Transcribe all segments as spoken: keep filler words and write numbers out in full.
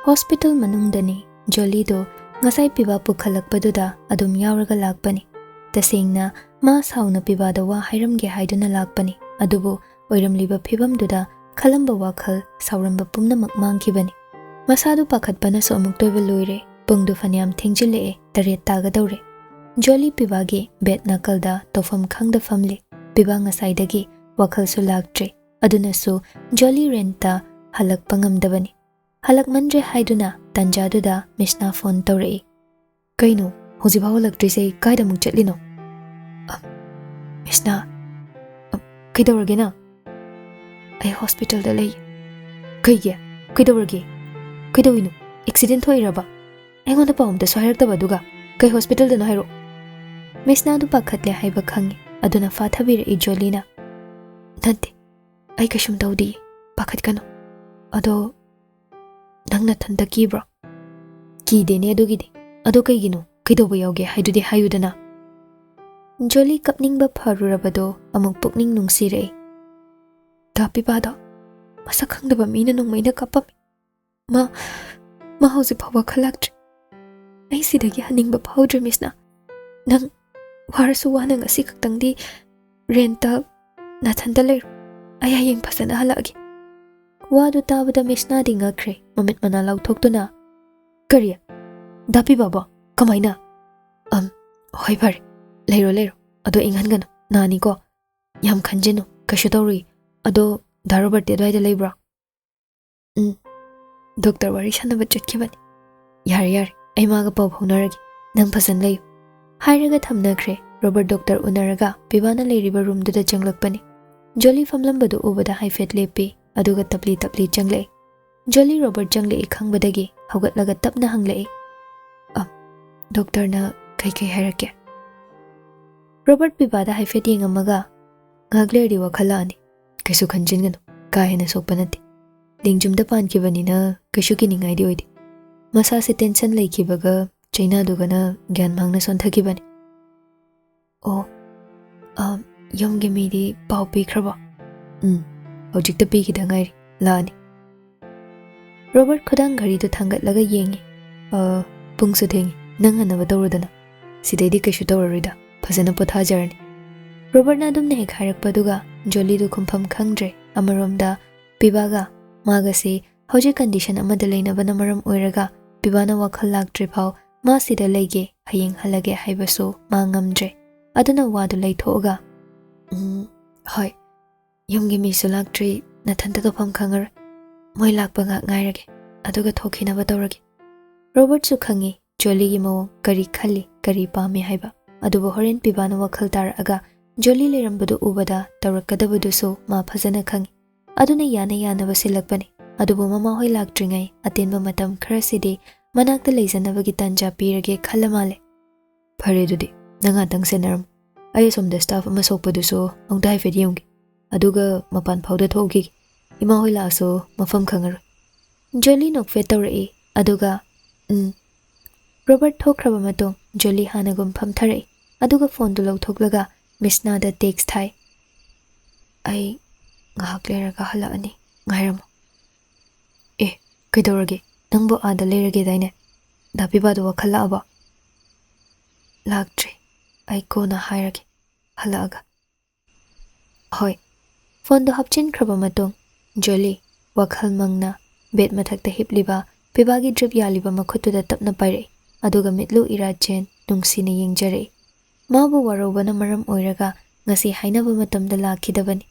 Hospital ꯃꯅꯨꯡꯗꯅꯤ꯫ ꯖꯣꯂꯤꯗꯣ ꯉꯁꯥꯏ ꯄꯤꯕꯥ ꯄꯨꯈꯠꯂꯛꯄꯗꯨꯗ ꯑꯗꯨꯝ ꯌꯥꯎꯔꯒ ꯂꯥꯛꯄꯅꯤ꯫ ꯇꯁꯦꯡꯅ ꯃꯥ ꯁꯥꯎꯅ ꯄꯤꯕꯥꯗ ꯋꯥ ꯍꯥꯏꯔꯝꯒꯦ ꯍꯥꯏꯗꯨꯅ ꯂꯥꯛꯄꯅꯤ, ꯑꯗꯨꯕꯨ ꯑꯣꯏꯔꯝꯂꯤꯕ ꯐꯤꯚꯝꯗꯨꯗ ꯈꯜꯂꯝꯕ ꯋꯥꯈꯜ, ꯁꯥꯎꯔꯝꯕ ꯄꯨꯝꯅꯃꯛ ꯃꯥꯡꯈꯤꯕꯅꯤ꯫ ꯃꯁꯥꯗꯨ ꯄꯥꯈꯠꯄꯅꯁꯨ ꯑꯃꯨꯛꯇ ꯑꯣꯏꯕ ꯂꯣꯏꯔꯦ꯫ ꯄꯨꯡꯗꯨ ꯐꯅꯌꯥꯝ ꯊꯦꯡꯖꯤꯜꯂꯛꯑꯦ, ꯇꯔꯦꯠ ꯇꯥꯒꯗꯧꯔꯦ꯫ ꯖꯣꯂꯤ ꯄꯤꯕꯥꯒꯤ ꯕꯦꯗ ꯅꯥꯀꯜꯗ ꯇꯧꯐꯝ ꯈꯪꯗ ꯐꯝꯂꯤ꯫ ꯄꯤꯕꯥ ꯉꯁꯥꯏꯗꯒꯤ ꯋꯥꯈꯜꯁꯨ ꯂꯥꯛꯇ꯭ꯔꯦ꯫ ꯑꯗꯨꯅꯁꯨ ꯖꯣꯂꯤ ꯔꯦꯟꯠꯇ ꯍꯜꯂꯛꯄ ꯉꯝꯗꯕꯅꯤ꯫ ꯍꯜꯂꯛꯃꯟꯗ꯭ꯔꯦ ꯍꯥꯏꯗꯨꯅ ꯇꯟꯖꯥꯗꯨꯗ ꯃꯤꯁꯅꯥ ꯐꯣꯟ ꯇꯧꯔꯛꯏ꯫ "ꯀꯩꯅꯣ, ꯍꯧꯖꯤꯛꯐꯥꯎ ꯍꯜꯂꯛꯇ꯭ꯔꯤꯁꯦ? ꯀꯥꯏꯗ ꯑꯃꯨꯛ ꯆꯠꯂꯤꯅꯣ?" "ꯑ, ꯃꯤꯁꯅꯥ, ꯑ, ꯀꯩꯗꯧꯔꯒꯦ ꯅꯪ?" "ꯑꯩ ꯍꯣꯁꯄꯤꯇꯥꯜꯗ ꯂꯩ꯫" "ꯀꯩꯒꯤ? ꯀꯩꯗꯧꯔꯒꯦ? ꯀꯩꯗꯧꯏꯅꯣ? ꯑꯦꯛꯁꯤꯗꯦꯟ ꯊꯣꯛꯏꯔꯕ? ꯑꯩꯉꯣꯟꯗ ꯄꯥꯎ ꯑꯝꯇꯁꯨ ꯍꯥꯏꯔꯛꯇꯕ, ꯑꯗꯨꯒ ꯀꯩ ꯍꯣꯁꯄꯤꯇꯥꯜꯗꯅꯣ ꯍꯥꯏꯔꯛꯑꯣ?" ꯃꯤꯁꯅꯥꯗꯨ ꯄꯥꯈꯠꯂꯦ ꯍꯥꯏꯕ ꯈꯪꯉꯤ, ꯑꯗꯨꯅ ꯐꯥꯊꯕꯤꯔꯛꯏ ꯖꯣꯂꯤꯅ꯫ "ꯅꯠꯇꯦ, ꯑꯩ ꯀꯩꯁꯨꯝ ꯇꯧꯗꯤꯌꯦ, ꯄꯥꯈꯠꯀꯅꯨ꯫ ꯑꯗꯣ ꯅꯪ ꯅꯊꯟꯇ ꯀꯤꯕ꯭ꯔꯣ?" "ꯀꯤꯗꯦꯅꯦ ꯑꯗꯨꯒꯤꯗꯤ꯫ ꯑꯗꯣ ꯀꯩꯒꯤꯅꯣ? ꯀꯩꯗꯧꯕ ꯌꯥꯎꯒꯦ ꯍꯥꯏꯗꯨꯗꯤ ꯍꯥꯏꯌꯨꯗꯅ꯫" ꯖꯣꯂꯤ ꯀꯞꯅꯤꯡꯕ ꯐꯔꯨꯔꯕꯗꯣ ꯑꯃꯨꯛ ꯄꯨꯛꯅꯤꯡ ꯅꯨꯡꯁꯤꯔꯛꯏ꯫ "ꯗꯥ ꯄꯤꯕꯥꯗꯣ ꯃꯁꯛ ꯈꯪꯗꯕ ꯃꯤꯅ ꯅꯣꯡꯃꯩꯅ ꯀꯥꯞꯄꯝꯃꯤ꯫ ꯃꯥ, ꯃꯥ ꯍꯧꯖꯤꯛ ꯐꯥꯎꯕ ꯋꯥꯈꯜ ꯂꯥꯛꯇ꯭ꯔꯤ꯫ ꯑꯩ ꯁꯤꯗꯒꯤ ꯍꯟꯅꯤꯡꯕ ꯐꯥꯎꯗ꯭ꯔꯦ, ꯃꯤꯁꯅꯥ꯫ ꯅꯪ ꯋꯥꯔꯁꯨ ꯋꯥꯅ ꯉꯁꯤ ꯈꯛꯇꯪꯗꯤ ꯔꯦꯟꯠꯇ ꯅꯥꯊꯟꯇ ꯂꯩꯔꯣ꯫ ꯑꯩ ꯍꯌꯦꯡ ꯐꯖꯅ ꯍꯜꯂꯛꯑꯒꯦ꯫" ꯋꯥꯗꯨ ꯇꯥꯕꯗ ꯃꯤꯁꯅꯥꯗꯤ ꯉꯛꯈ꯭ꯔꯦ, ꯃꯃꯤꯠ ꯃꯅꯥ ꯂꯥꯎꯊꯣꯛꯇꯨꯅ, "ꯀꯔꯤ? ꯗꯥ ꯄꯤꯕꯥꯕꯣ? ꯀꯃꯥꯏꯅ?" "ꯑꯝ, ꯍꯣꯏ, ꯐꯔꯦ꯫ ꯂꯩꯔꯣ, ꯂꯩꯔꯣ꯫ ꯑꯗꯣ ꯏꯪꯍꯟꯒꯅꯨ꯫ ꯅꯥꯅꯤꯀꯣ꯫ ꯌꯥꯝ ꯈꯟꯖꯤꯟꯅꯨ꯫ ꯀꯩꯁꯨ ꯇꯧꯔꯨꯏ꯫ ꯑꯗꯣ ꯗꯥ ꯔꯣꯕꯔꯠꯇꯤ ꯑꯗ꯭ꯋꯥꯏꯗ ꯂꯩꯕ꯭ꯔꯣ?" "ꯎꯝ, ꯗꯣꯛꯇꯔ ꯋꯥꯔꯤ ꯁꯥꯟꯅꯕ ꯆꯠꯈꯤꯕꯅꯤ꯫" "ꯌꯥꯔꯦ, ꯌꯥꯔꯦ꯫ ꯑꯩ ꯃꯥꯒ ꯄꯥꯎ ꯐꯥꯎꯅꯔꯒꯦ꯫ ꯅꯪ ꯐꯖꯅ ꯂꯩꯌꯨ꯫" ꯍꯥꯏꯔꯒ ꯊꯝꯅꯈ꯭ꯔꯦ꯫ ꯔꯣꯕꯔꯠ ꯗꯣꯛꯇꯔ ꯎꯅꯔꯒ ꯄꯤꯕꯥꯅ ꯂꯩꯔꯤꯕ ꯔꯨꯝꯗꯨꯗ ꯆꯪꯂꯛꯄꯅꯤ꯫ ꯖꯣꯂꯤ ꯐꯝꯂꯝꯕꯗꯨ ꯎꯕꯗ ꯍꯥꯏꯐꯦꯠ ꯂꯦꯞꯄꯤ, ꯑꯗꯨꯒ ꯇꯞꯂꯤ ꯇꯞꯂꯤ ꯆꯪꯂꯛꯏ꯫ ꯖꯣꯂꯤ ꯔꯣꯕꯔꯠ ꯆꯪꯂꯛꯏ ꯈꯪꯕꯗꯒꯤ ꯍꯧꯒꯠꯂꯒ ꯇꯞꯅ ꯍꯪꯂꯛꯏ, "ꯑ, ꯗꯣꯛꯇꯔꯅ ꯀꯩꯀꯩ ꯍꯥꯏꯔꯛꯀꯦ?" ꯔꯣꯕꯔꯠ ꯄꯤꯕꯥꯗ ꯍꯥꯏꯐꯦꯠ ꯌꯦꯡꯉꯝꯃꯒ, "ꯉꯥꯏꯍꯥꯛ ꯂꯩꯔꯗꯤ ꯋꯥꯈꯜ ꯂꯥꯛꯑꯅꯤ꯫ ꯀꯩꯁꯨ ꯈꯟꯖꯤꯟꯒꯅꯨ꯫ ꯀꯥ ꯍꯦꯟꯅ ꯁꯣꯛꯄ ꯅꯠꯇꯦ꯫ ꯂꯦꯡꯖꯨꯝꯗ ꯄꯥꯟꯈꯤꯕꯅꯤꯅ ꯀꯩꯁꯨ ꯀꯤꯅꯤꯡꯉꯥꯏꯗꯤ ꯑꯣꯏꯗꯦ꯫ ꯃꯁꯥꯁꯦ ꯇꯦꯟꯁꯟ ꯂꯩꯈꯤꯕꯒ ꯆꯩꯅꯥꯗꯨꯒꯅ ꯒ꯭ꯌꯥꯟ ꯃꯥꯡꯅ ꯁꯣꯟꯊꯈꯤꯕꯅꯤ꯫" "ꯑꯣ, ꯑ, ꯌꯨꯝꯒꯤ ꯃꯤꯗꯤ ꯄꯥꯎ ꯄꯤꯈ꯭ꯔꯕꯣ?" "ꯎꯝ, ꯍꯧꯖꯤꯛꯇ ꯄꯤꯈꯤꯗ ꯉꯥꯏꯔꯤ꯫ ꯂꯥꯛꯑꯅꯤ꯫" ꯔꯣꯕꯔꯠ ꯈꯨꯗꯥꯡ ꯘꯔꯤꯗꯨ ꯊꯥꯡꯒꯠꯂꯒ ꯌꯦꯡꯉꯤ꯫ "ꯑ, ꯄꯨꯡꯁꯨ ꯊꯦꯡꯉꯤ꯫ ꯅꯪ ꯍꯟꯅꯕ ꯇꯧꯔꯨꯗꯅ꯫ ꯁꯤꯗꯩꯗꯤ ꯀꯩꯁꯨ ꯇꯧꯔꯔꯣꯏꯗ꯫ ꯐꯖꯅ ꯄꯣꯊꯥꯖꯔꯅꯤ꯫" ꯔꯣꯕꯔꯠꯅ ꯑꯗꯨꯝꯅ ꯍꯦꯛ ꯍꯥꯏꯔꯛꯄꯗꯨꯒ ꯖꯣꯂꯤꯗꯨ ꯈꯨꯝꯐꯝ ꯈꯪꯗ꯭ꯔꯦ꯫ ꯑꯃꯔꯣꯝꯗ ꯄꯤꯕꯥꯒ ꯃꯥꯒꯁꯤ ꯍꯧꯖꯤꯛ ꯀꯟꯗꯤꯁꯟ ꯑꯃꯗ ꯂꯩꯅꯕꯅ ꯃꯔꯝ ꯑꯣꯏꯔꯒ ꯄꯤꯕꯥꯅ ꯋꯥꯈꯜ ꯂꯥꯛꯇ꯭ꯔꯤꯐꯥꯎ ꯃꯥ ꯁꯤꯗ ꯂꯩꯒꯦ, ꯍꯌꯦꯡ ꯍꯜꯂꯒꯦ ꯍꯥꯏꯕꯁꯨ ꯃꯥ ꯉꯝꯗ꯭ꯔꯦ꯫ ꯑꯗꯨꯅ ꯋꯥꯗꯨ ꯂꯩꯊꯣꯛꯑꯒ, "ꯎꯝ, ꯍꯣꯏ, ꯌꯨꯝꯒꯤ ꯃꯤꯁꯨ ꯂꯥꯛꯇ꯭ꯔꯤ, ꯅꯊꯟꯇ ꯇꯧꯐꯝ ꯈꯪꯉꯔꯣꯏ꯫ ꯃꯣꯏ ꯂꯥꯛꯄ ꯉꯥꯛ ꯉꯥꯏꯔꯒꯦ, ꯑꯗꯨꯒ ꯊꯣꯛꯈꯤꯅꯕ ꯇꯧꯔꯒꯦ꯫" ꯔꯣꯕꯔꯠꯁꯨ ꯈꯪꯉꯤ ꯖꯣꯂꯤꯒꯤ ꯃꯑꯣꯡ, ꯀꯔꯤ ꯈꯜꯂꯤ, ꯀꯔꯤ ꯄꯥꯝꯃꯤ ꯍꯥꯏꯕ꯫ ꯑꯗꯨꯕꯨ ꯍꯣꯔꯦꯟ ꯄꯤꯕꯥꯅ ꯋꯥꯈꯜ ꯇꯥꯔꯛꯑꯒ ꯖꯣꯂꯤ ꯂꯩꯔꯝꯕꯗꯨ ꯎꯕꯗ ꯇꯧꯔꯛꯀꯗꯕꯗꯨꯁꯨ ꯃꯥ ꯐꯖꯅ ꯈꯪꯉꯤ꯫ ꯑꯗꯨꯅ ꯌꯥꯅ ꯌꯥꯅꯕ ꯁꯤꯜꯂꯛꯄꯅꯤ꯫ ꯑꯗꯨꯕꯨ ꯃꯃꯥꯍꯣꯏ ꯂꯥꯛꯇ꯭ꯔꯤꯉꯩ ꯑꯇꯦꯟꯕ ꯃꯇꯝ ꯈꯔꯁꯤꯗꯤ ꯃꯅꯥꯛꯇ ꯂꯩꯖꯅꯕꯒꯤ ꯇꯥꯟꯖꯥ ꯄꯤꯔꯒꯦ ꯈꯜꯂ ꯃꯥꯜꯂꯦ꯫ "ꯐꯔꯦ ꯑꯗꯨꯗꯤ, ꯅꯪ ꯉꯥꯛꯇꯪ ꯁꯦꯟꯅꯔꯝꯃꯨ꯫ ꯑꯩ ꯑꯁꯣꯝꯗ ꯁ꯭ꯇꯥꯐ ꯑꯃ ꯁꯣꯛꯄꯗꯨꯁꯨ ꯑꯃꯨꯛꯇ ꯍꯥꯏꯐꯦꯠ ꯌꯦꯡꯒꯦ꯫ ꯑꯗꯨꯒ ꯃꯄꯥꯟ ꯐꯥꯎꯗ ꯊꯣꯛꯈꯤꯒꯦ꯫ ꯏꯃꯥ ꯍꯣꯏ ꯂꯥꯛꯑꯁꯨ ꯃꯐꯝ ꯈꯪꯉꯔꯣꯏ꯫" ꯖꯣꯂꯤ ꯅꯣꯛꯐꯦꯠ ꯇꯧꯔꯛꯏ, ꯑꯗꯨꯒ, "ꯎꯝ꯫" ꯔꯣꯕꯔꯠ ꯊꯣꯛꯈ꯭ꯔꯕ ꯃꯇꯨꯡ ꯖꯣꯂꯤ ꯍꯥꯟꯅꯒꯨꯝ ꯐꯝꯊꯔꯛꯏ, ꯑꯗꯨꯒ ꯐꯣꯟꯗꯨ ꯂꯧꯊꯣꯛꯂꯒ ꯃꯤꯁꯅꯥꯗ ꯇꯦꯛꯁ ꯊꯥꯏ꯫ "ꯑꯩ ꯉꯥꯏꯍꯥꯛ ꯂꯩꯔꯒ ꯍꯜꯂꯛꯑꯅꯤ, ꯉꯥꯏꯔꯝꯃꯣ꯫" "ꯑꯦ, ꯀꯩꯗꯧꯔꯒꯦ? ꯅꯪꯕꯨ ꯑꯥꯗ ꯂꯩꯔꯒꯦꯗꯥꯏꯅꯦ? ꯗꯥ ꯄꯤꯕꯥꯗꯣ ꯋꯥꯈꯜ ꯂꯥꯛꯑꯕꯣ?" "ꯂꯥꯛꯇ꯭ꯔꯤ꯫ ꯑꯩ ꯀꯣꯟꯅ ꯍꯥꯏꯔꯒꯦ, ꯍꯜꯂꯛꯑꯒ꯫" "ꯍꯣꯏ꯫" ꯐꯣꯟꯗꯣ ꯍꯥꯞꯆꯤꯟꯈ꯭ꯔꯕ ꯃꯇꯨꯡ ꯖꯣꯂꯤ ꯋꯥꯈꯜ ꯃꯪꯅ ꯕꯦꯗ ꯃꯊꯛꯇ ꯍꯤꯞꯂꯤꯕ ꯄꯤꯕꯥꯒꯤ ꯗ꯭ꯔꯤꯞ ꯌꯥꯜꯂꯤꯕ ꯃꯈꯨꯠꯇꯨꯗ ꯇꯞꯅ ꯄꯥꯏꯔꯛꯏ, ꯑꯗꯨꯒ ꯃꯤꯠꯂꯨ ꯏꯔꯥ ꯆꯦꯟ ꯅꯨꯡꯁꯤꯅ ꯌꯦꯡꯖꯔꯛꯏ꯫ ꯃꯥꯕꯨ ꯋꯥꯔꯧꯕꯅ ꯃꯔꯝ ꯑꯣꯏꯔꯒ ꯉꯁꯤ ꯍꯥꯏꯅꯕ ꯃꯇꯝꯗ ꯂꯥꯛꯈꯤꯗꯕꯅꯤ꯫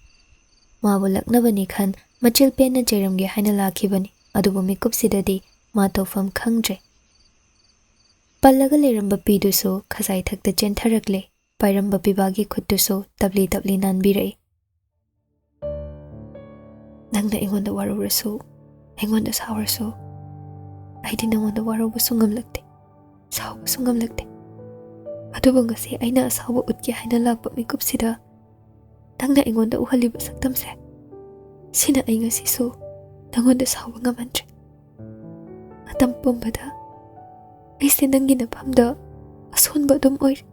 ꯃꯥꯕꯨ ꯂꯛꯅꯕꯅꯤ ꯈꯟ ꯃꯆꯤꯜ ꯄꯦꯟꯅ ꯆꯩꯔꯝꯒꯦ ꯍꯥꯏꯅ ꯂꯥꯛꯈꯤꯕꯅꯤ, ꯑꯗꯨꯕꯨ ꯃꯤꯀꯨꯞꯁꯤꯗꯗꯤ ꯃꯥ ꯇꯧꯐꯝ ꯈꯪꯗ꯭ꯔꯦ꯫ ꯄꯜꯂꯒ ꯂꯩꯔꯝꯕ ꯄꯤꯗꯨꯁꯨ ꯈꯖꯥꯏ ꯊꯛꯇ ꯆꯦꯟꯊꯔꯛꯂꯦ꯫ ꯄꯥꯏꯔꯝꯕ ꯄꯤꯕꯥꯒꯤ ꯈꯨꯠꯇꯨꯁꯨ ꯇꯞꯂꯤ ꯇꯞꯂꯤ ꯅꯥꯟꯕꯤꯔꯛꯏ꯫ "ꯅꯪꯅ ꯑꯩꯉꯣꯟꯗ ꯋꯥꯔꯧꯔꯁꯨ, ꯑꯩꯉꯣꯟꯗ ꯁꯥꯎꯔꯁꯨ, ꯑꯩꯗꯤ ꯅꯪꯉꯣꯟꯗ ꯋꯥꯔꯧꯕꯁꯨ ꯉꯝꯂꯛꯇꯦ, ꯁꯥꯎꯕꯁꯨ ꯉꯝꯂꯛꯇꯦ꯫ ꯑꯗꯨꯕꯨ ꯉꯁꯤ ꯑꯩꯅ ꯑꯁꯥꯎꯕ ꯎꯠꯀꯦ ꯍꯥꯏꯅ ꯂꯥꯛꯄ ꯃꯤꯀꯨꯞꯁꯤꯗ ꯅꯪꯅ ꯑꯩꯉꯣꯟꯗ ꯎꯍꯜꯂꯤꯕ ꯁꯛꯇꯝꯁꯦ, ꯁꯤꯅ ꯑꯩ ꯉꯁꯤꯁꯨ ꯅꯪꯉꯣꯟꯗ ꯁꯥꯎꯕ ꯉꯝꯍꯟꯗ꯭ꯔꯦ꯫ ꯃꯇꯝ ꯄꯨꯝꯕꯗ ꯑꯩꯁꯦ ꯅꯪꯒꯤ ꯅꯐꯝꯗ ꯑꯁꯣꯟꯕ ꯑꯗꯨꯝ ꯑꯣꯏꯔꯤ꯫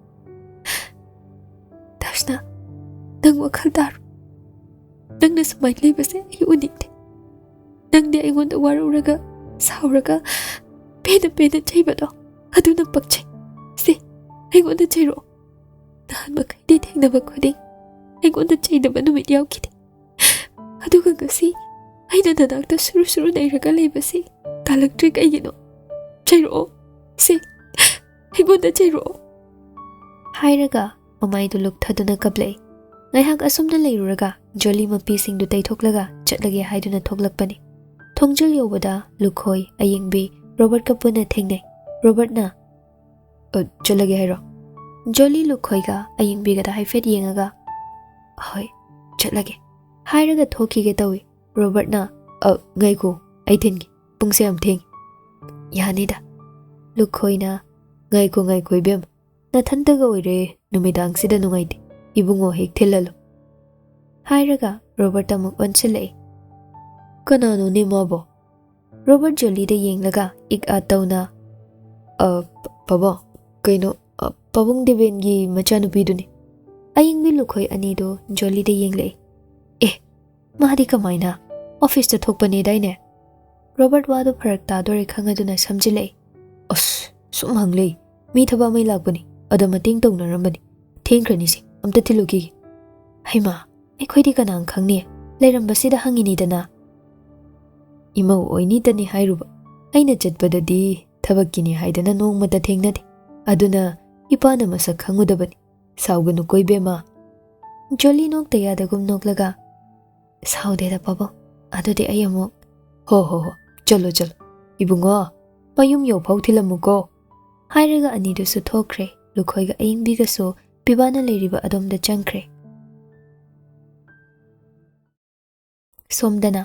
ꯗꯔꯁꯅꯥ, ꯅꯪ ꯋꯥꯈꯜ ꯇꯥꯔꯣ꯫ ꯅꯪꯅ ꯁꯨꯃꯥꯏꯅ ꯂꯩꯕꯁꯦ ꯑꯩ ꯎꯅꯤꯡꯗꯦ꯫ ꯅꯪꯗꯤ ꯑꯩꯉꯣꯟꯗ ꯋꯥꯔꯧꯔꯒ, ꯁꯥꯎꯔꯒ, ꯄꯦꯟꯅ ꯄꯦꯟꯅ ꯆꯩꯕꯗꯣ, ꯑꯗꯨꯅ ꯄꯛꯆꯩ꯫ ꯁꯦ, ꯑꯩꯉꯣꯟꯗ ꯆꯩꯔꯛꯑꯣ꯫ ꯅꯍꯥꯟ ꯃꯈꯩꯗꯤ ꯊꯦꯡꯅꯕ ꯈꯨꯗꯤꯡ ꯑꯩꯉꯣꯟꯗ ꯆꯩꯗꯕ ꯅꯨꯃꯤꯠ ꯌꯥꯎꯈꯤꯗꯦ꯫ ꯑꯗꯨꯒ ꯉꯁꯤ ꯑꯩꯅ ꯅꯅꯥꯛꯇ ꯁꯨꯔꯨ ꯁꯨꯔꯨ ꯅꯩꯔꯒ ꯂꯩꯕꯁꯤ ꯇꯥꯜꯂꯛꯇ꯭ꯔꯤ ꯀꯩꯒꯤꯅꯣ? ꯆꯩꯔꯛꯑꯣ꯫ ꯁꯦ, ꯑꯩꯉꯣꯟꯗ ꯆꯩꯔꯛꯑꯣ꯫ ꯍꯥꯏꯔꯒ ꯃꯃꯥꯏꯗꯨ ꯂꯨꯛꯊꯗꯨꯅ ꯀꯞꯂꯛꯏ꯫ ꯉꯥꯏꯍꯥꯛ ꯑꯁꯨꯝꯅ ꯂꯩꯔꯨꯔꯒ ꯖꯣꯂꯤ ꯃꯄꯤꯁꯤꯡꯗꯨ ꯇꯩꯊꯣꯛꯂꯒ ꯆꯠꯂꯒꯦ ꯍꯥꯏꯗꯨꯅ ꯊꯣꯛꯂꯛꯄꯅꯤ꯫ ꯊꯣꯡꯖꯤꯜ ꯌꯧꯕꯗ ꯂꯨꯈꯣꯏ, ꯑꯌꯤꯡꯕꯤ, ꯔꯣꯕꯔꯠꯀ ꯄꯨꯟꯅ ꯊꯦꯡꯅꯩ꯫ ꯔꯣꯕꯔꯠꯅ, "ꯑ, ꯆꯠꯂꯒꯦ ꯍꯥꯏꯔꯣ?" ꯖꯣꯂꯤ ꯂꯨꯈꯣꯏꯒ ꯑꯌꯤꯡꯕꯤꯒꯗ ꯍꯥꯏꯐꯦꯠ ꯌꯦꯡꯉꯒ, "ꯍꯣꯏ, ꯆꯠꯂꯒꯦ" ꯍꯥꯏꯔꯒ ꯊꯣꯛꯈꯤꯒꯦ ꯇꯧꯏ꯫ ꯔꯣꯕꯔꯠꯅ, "ꯑ, ꯉꯥꯏꯈꯣ, ꯑꯩ ꯊꯤꯟꯒꯦ꯫ ꯄꯨꯡꯁꯦ ꯌꯥꯝ ꯊꯦꯡꯉꯤ꯫" "ꯌꯥꯅꯤꯗ꯫" ꯂꯨꯈꯣꯏꯅ, "ꯉꯥꯏꯈꯣ, ꯉꯥꯏꯈꯣ, ꯏꯕꯦꯝꯃ꯫ ꯅꯊꯟꯇꯒ ꯑꯣꯏꯔꯦ, ꯅꯨꯃꯤꯗꯥꯡꯁꯤꯗ ꯅꯨꯡꯉꯥꯏꯇꯦ꯫ ꯏꯕꯨꯡꯉꯣ ꯍꯦꯛ ꯊꯤꯜꯍꯜꯂꯨ" ꯍꯥꯏꯔꯒ ꯔꯣꯕꯔꯠ ꯑꯃꯨꯛ ꯑꯣꯟꯁꯤꯜꯂꯛꯏ꯫ "ꯀꯅꯥꯅꯣꯅꯦ ꯃꯥꯕꯣ?" ꯔꯣꯕꯔꯠ ꯖꯣꯂꯤꯗ ꯌꯦꯡꯂꯒ ꯏꯛ ꯑꯥ ꯇꯧꯅ, "ꯑ, ꯄ-, ꯄꯥꯕꯨꯡ, ꯀꯩꯅꯣ, ꯑ, ꯄꯥꯕꯨꯡ ꯗꯦꯕꯦꯟꯒꯤ ꯃꯆꯥꯅꯨꯄꯤꯗꯨꯅꯤ꯫" ꯑꯌꯤꯡꯕꯤ ꯂꯨꯈꯣꯏ ꯑꯅꯤꯗꯨ ꯖꯣꯂꯤꯗ ꯌꯦꯡꯂꯛꯏ꯫ "ꯑꯦ, ꯃꯥꯗꯤ ꯀꯃꯥꯏꯅ? ꯑꯣꯐꯤꯁꯇ ꯊꯣꯛꯄꯅꯦꯗꯥꯏꯅꯦ?" ꯔꯣꯕꯔꯠ ꯋꯥꯗꯨ ꯐꯔꯛ ꯇꯥꯗꯣꯔꯦ ꯈꯪꯉꯗꯨꯅ ꯁꯝꯖꯤꯜꯂꯛꯏ꯫ "ꯑꯁ, ꯁꯨꯝ ꯍꯪꯂꯦ꯫ ꯃꯤ ꯊꯕꯛ ꯑꯃꯒꯤ ꯂꯥꯛꯄꯅꯤ꯫ ꯑꯗ ꯃꯇꯦꯡ ꯇꯧꯅꯔꯝꯕꯅꯤ꯫ ꯊꯦꯡꯈ꯭ꯔꯅꯤꯁꯦ, ꯑꯝꯇ ꯊꯤꯜꯂꯨꯈꯤꯒꯦ꯫" "ꯍꯩꯃꯥ, ꯑꯩꯈꯣꯏꯗꯤ ꯀꯅꯥꯅ ꯈꯪꯅꯤ? ꯂꯩꯔꯝꯕꯁꯤꯗ ꯍꯪꯉꯤꯅꯤꯗꯅ꯫" "ꯏꯃꯧ ꯑꯣꯏꯅꯤꯇꯅꯤ ꯍꯥꯏꯔꯨꯕ꯫ ꯑꯩꯅ ꯆꯠꯄꯗꯗꯤ ꯊꯕꯛꯀꯤꯅꯤ ꯍꯥꯏꯗꯅ ꯅꯣꯡꯃꯇ ꯊꯦꯡꯅꯗꯦ꯫ ꯑꯗꯨꯅ ꯏꯄꯥꯅ ꯃꯁꯛ ꯈꯪꯉꯨꯗꯕꯅꯤ꯫ ꯁꯥꯎꯒꯅꯨꯀꯣ ꯏꯕꯦꯝꯃ꯫" ꯖꯣꯂꯤ ꯅꯣꯛꯇ ꯌꯥꯗꯒꯨꯝ ꯅꯣꯛꯂꯒ, "ꯁꯥꯎꯗꯦꯗ ꯄꯥꯕꯨꯡ, ꯑꯗꯨꯗꯤ ꯑꯩ ꯑꯃꯨꯛ꯫" "ꯍꯣ, ꯍꯣ, ꯍꯣ, ꯆꯠꯂꯣ, ꯆꯠꯂꯣ꯫ ꯏꯕꯨꯡꯉꯣ, ꯃꯌꯨꯝ ꯌꯧꯐꯥꯎ ꯊꯤꯜꯂꯝꯃꯨꯀꯣ꯫" ꯍꯥꯏꯔꯒ ꯑꯅꯤꯗꯨꯁꯨ ꯊꯣꯛꯈ꯭ꯔꯦ꯫ ꯂꯨꯈꯣꯏꯒ ꯑꯌꯤꯡꯕꯤꯒꯁꯨ ꯄꯤꯕꯥꯅ ꯂꯩꯔꯤꯕ ꯑꯗꯣꯝꯗ ꯆꯪꯈ꯭ꯔꯦ꯫ ꯁꯣꯝꯗꯅ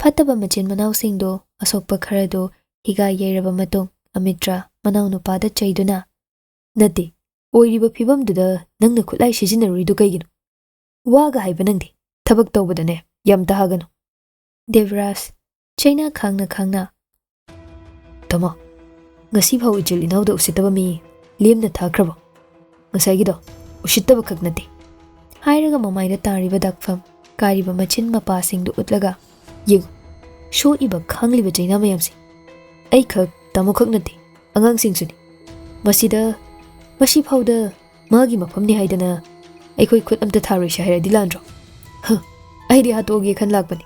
ꯐꯠꯇꯕ ꯃꯆꯤꯟ ꯃꯅꯥꯎꯁꯤꯡꯗꯨ ꯑꯁꯣꯛꯄ ꯈꯔꯗꯨ ꯍꯤꯒꯥꯏ ꯌꯩꯔꯕ ꯃꯇꯨꯡ ꯑꯃꯤꯇ꯭ꯔ ꯃꯅꯥꯎꯅꯨꯄꯥꯗ ꯆꯩꯗꯨꯅ, "ꯅꯠꯇꯦ, ꯑꯣꯏꯔꯤꯕ ꯐꯤꯕꯝꯗꯨꯗ ꯅꯪꯅ ꯈꯨꯠꯂꯥꯏ ꯁꯤꯖꯤꯟꯅꯔꯨꯔꯤꯗꯨ ꯀꯩꯒꯤꯅꯣ? ꯋꯥꯒ ꯍꯥꯏꯕ ꯅꯪꯗꯤ꯫ ꯊꯕꯛ ꯇꯧꯕꯗꯅꯦ ꯌꯥꯝ ꯇꯍꯥꯒꯅꯨ꯫" ꯗꯦꯕꯔꯥꯖ, ꯆꯩꯅꯥ ꯈꯥꯡꯅ ꯈꯥꯡꯅ, "ꯇꯥꯃꯣ, ꯉꯁꯤ ꯐꯥꯎ ꯏꯆꯤꯜ ꯏꯅꯥꯎꯗ ꯎꯁꯤꯠꯇꯕ ꯃꯤ ꯂꯦꯝꯅ ꯊꯥꯈ꯭ꯔꯕꯣ? ꯉꯁꯥꯏꯒꯤꯗꯣ ꯎꯁꯤꯠꯇꯕ ꯈꯛ ꯅꯠꯇꯦ꯫" ꯍꯥꯏꯔꯒ ꯃꯃꯥꯏꯗ ꯇꯥꯔꯤꯕ ꯗꯥꯛꯐꯝ, ꯀꯥꯏꯔꯤꯕ ꯃꯆꯤꯟ ꯃꯄꯥꯁꯤꯡꯗꯨ ꯎꯠꯂꯒ, "ꯌꯦꯡꯉꯨ, ꯁꯣꯛꯏꯕ ꯈꯥꯡꯂꯤꯕ ꯆꯩꯅꯥ ꯃꯌꯥꯝꯁꯦ ꯑꯩꯈꯛ, ꯇꯥꯃꯣꯈꯛ ꯅꯠꯇꯦ, ꯑꯉꯥꯡꯁꯤꯡꯁꯨꯅꯤ꯫ ꯃꯁꯤꯗ, ꯃꯁꯤꯐꯥꯎꯗ ꯃꯥꯒꯤ ꯃꯐꯝꯅꯤ ꯍꯥꯏꯗꯅ ꯑꯩꯈꯣꯏ ꯈꯨꯠ ꯑꯝꯇ ꯊꯥꯔꯣꯏꯁꯦ ꯍꯥꯏꯔꯗꯤ ꯂꯥꯟꯗ꯭ꯔꯣ? ꯍ, ꯑꯩꯗꯤ ꯍꯥꯠꯇꯣꯛꯑꯒꯦ ꯈꯟ ꯂꯥꯛꯄꯅꯤ꯫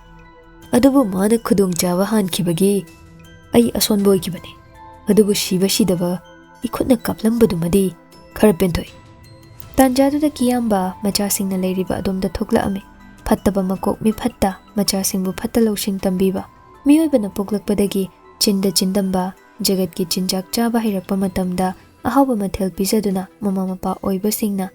ꯑꯗꯨꯕꯨ ꯃꯥꯅ ꯈꯨꯗꯣꯡꯆꯥꯕ ꯍꯥꯟꯈꯤꯕꯒꯤ ꯑꯩ ꯑꯁꯣꯟꯕ ꯑꯣꯏꯈꯤꯕꯅꯤ꯫ ꯑꯗꯨꯕꯨ ꯁꯤꯕ ꯁꯤꯗꯕ ꯏꯈꯨꯠꯅ ꯀꯥꯞꯂꯝꯕꯗꯨꯃꯗꯤ ꯈꯔ ꯄꯦꯟꯊꯣꯛꯏ꯫ ꯇꯥꯟꯖꯥꯗꯨꯗ ꯀꯤꯌꯥꯝꯕ ꯃꯆꯥꯁꯤꯡꯅ ꯂꯩꯔꯤꯕ ꯑꯗꯣꯝꯗ ꯊꯣꯛꯂꯛꯑꯝꯃꯤ꯫ ꯐꯠꯇꯕ ꯃꯀꯣꯛ ꯃꯤ ꯐꯠꯇ, ꯃꯆꯥꯁꯤꯡꯕꯨ ꯐꯠꯇ ꯂꯧꯁꯤꯡ ꯇꯝꯕꯤꯕ, ꯃꯤꯑꯣꯏꯕꯅ ꯄꯣꯛꯂꯛꯄꯗꯒꯤ ꯆꯤꯟꯗ ꯆꯤꯟꯗꯝꯕ, ꯖꯒꯠꯀꯤ ꯆꯤꯟꯖꯥꯛ ꯆꯥꯕ ꯍꯩꯔꯛꯄ ꯃꯇꯝꯗ ꯑꯍꯥꯎꯕ ꯃꯊꯦꯜ ꯄꯤꯖꯗꯨꯅ ꯃꯃꯥ ꯃꯄꯥ ꯑꯣꯏꯕꯁꯤꯡꯅ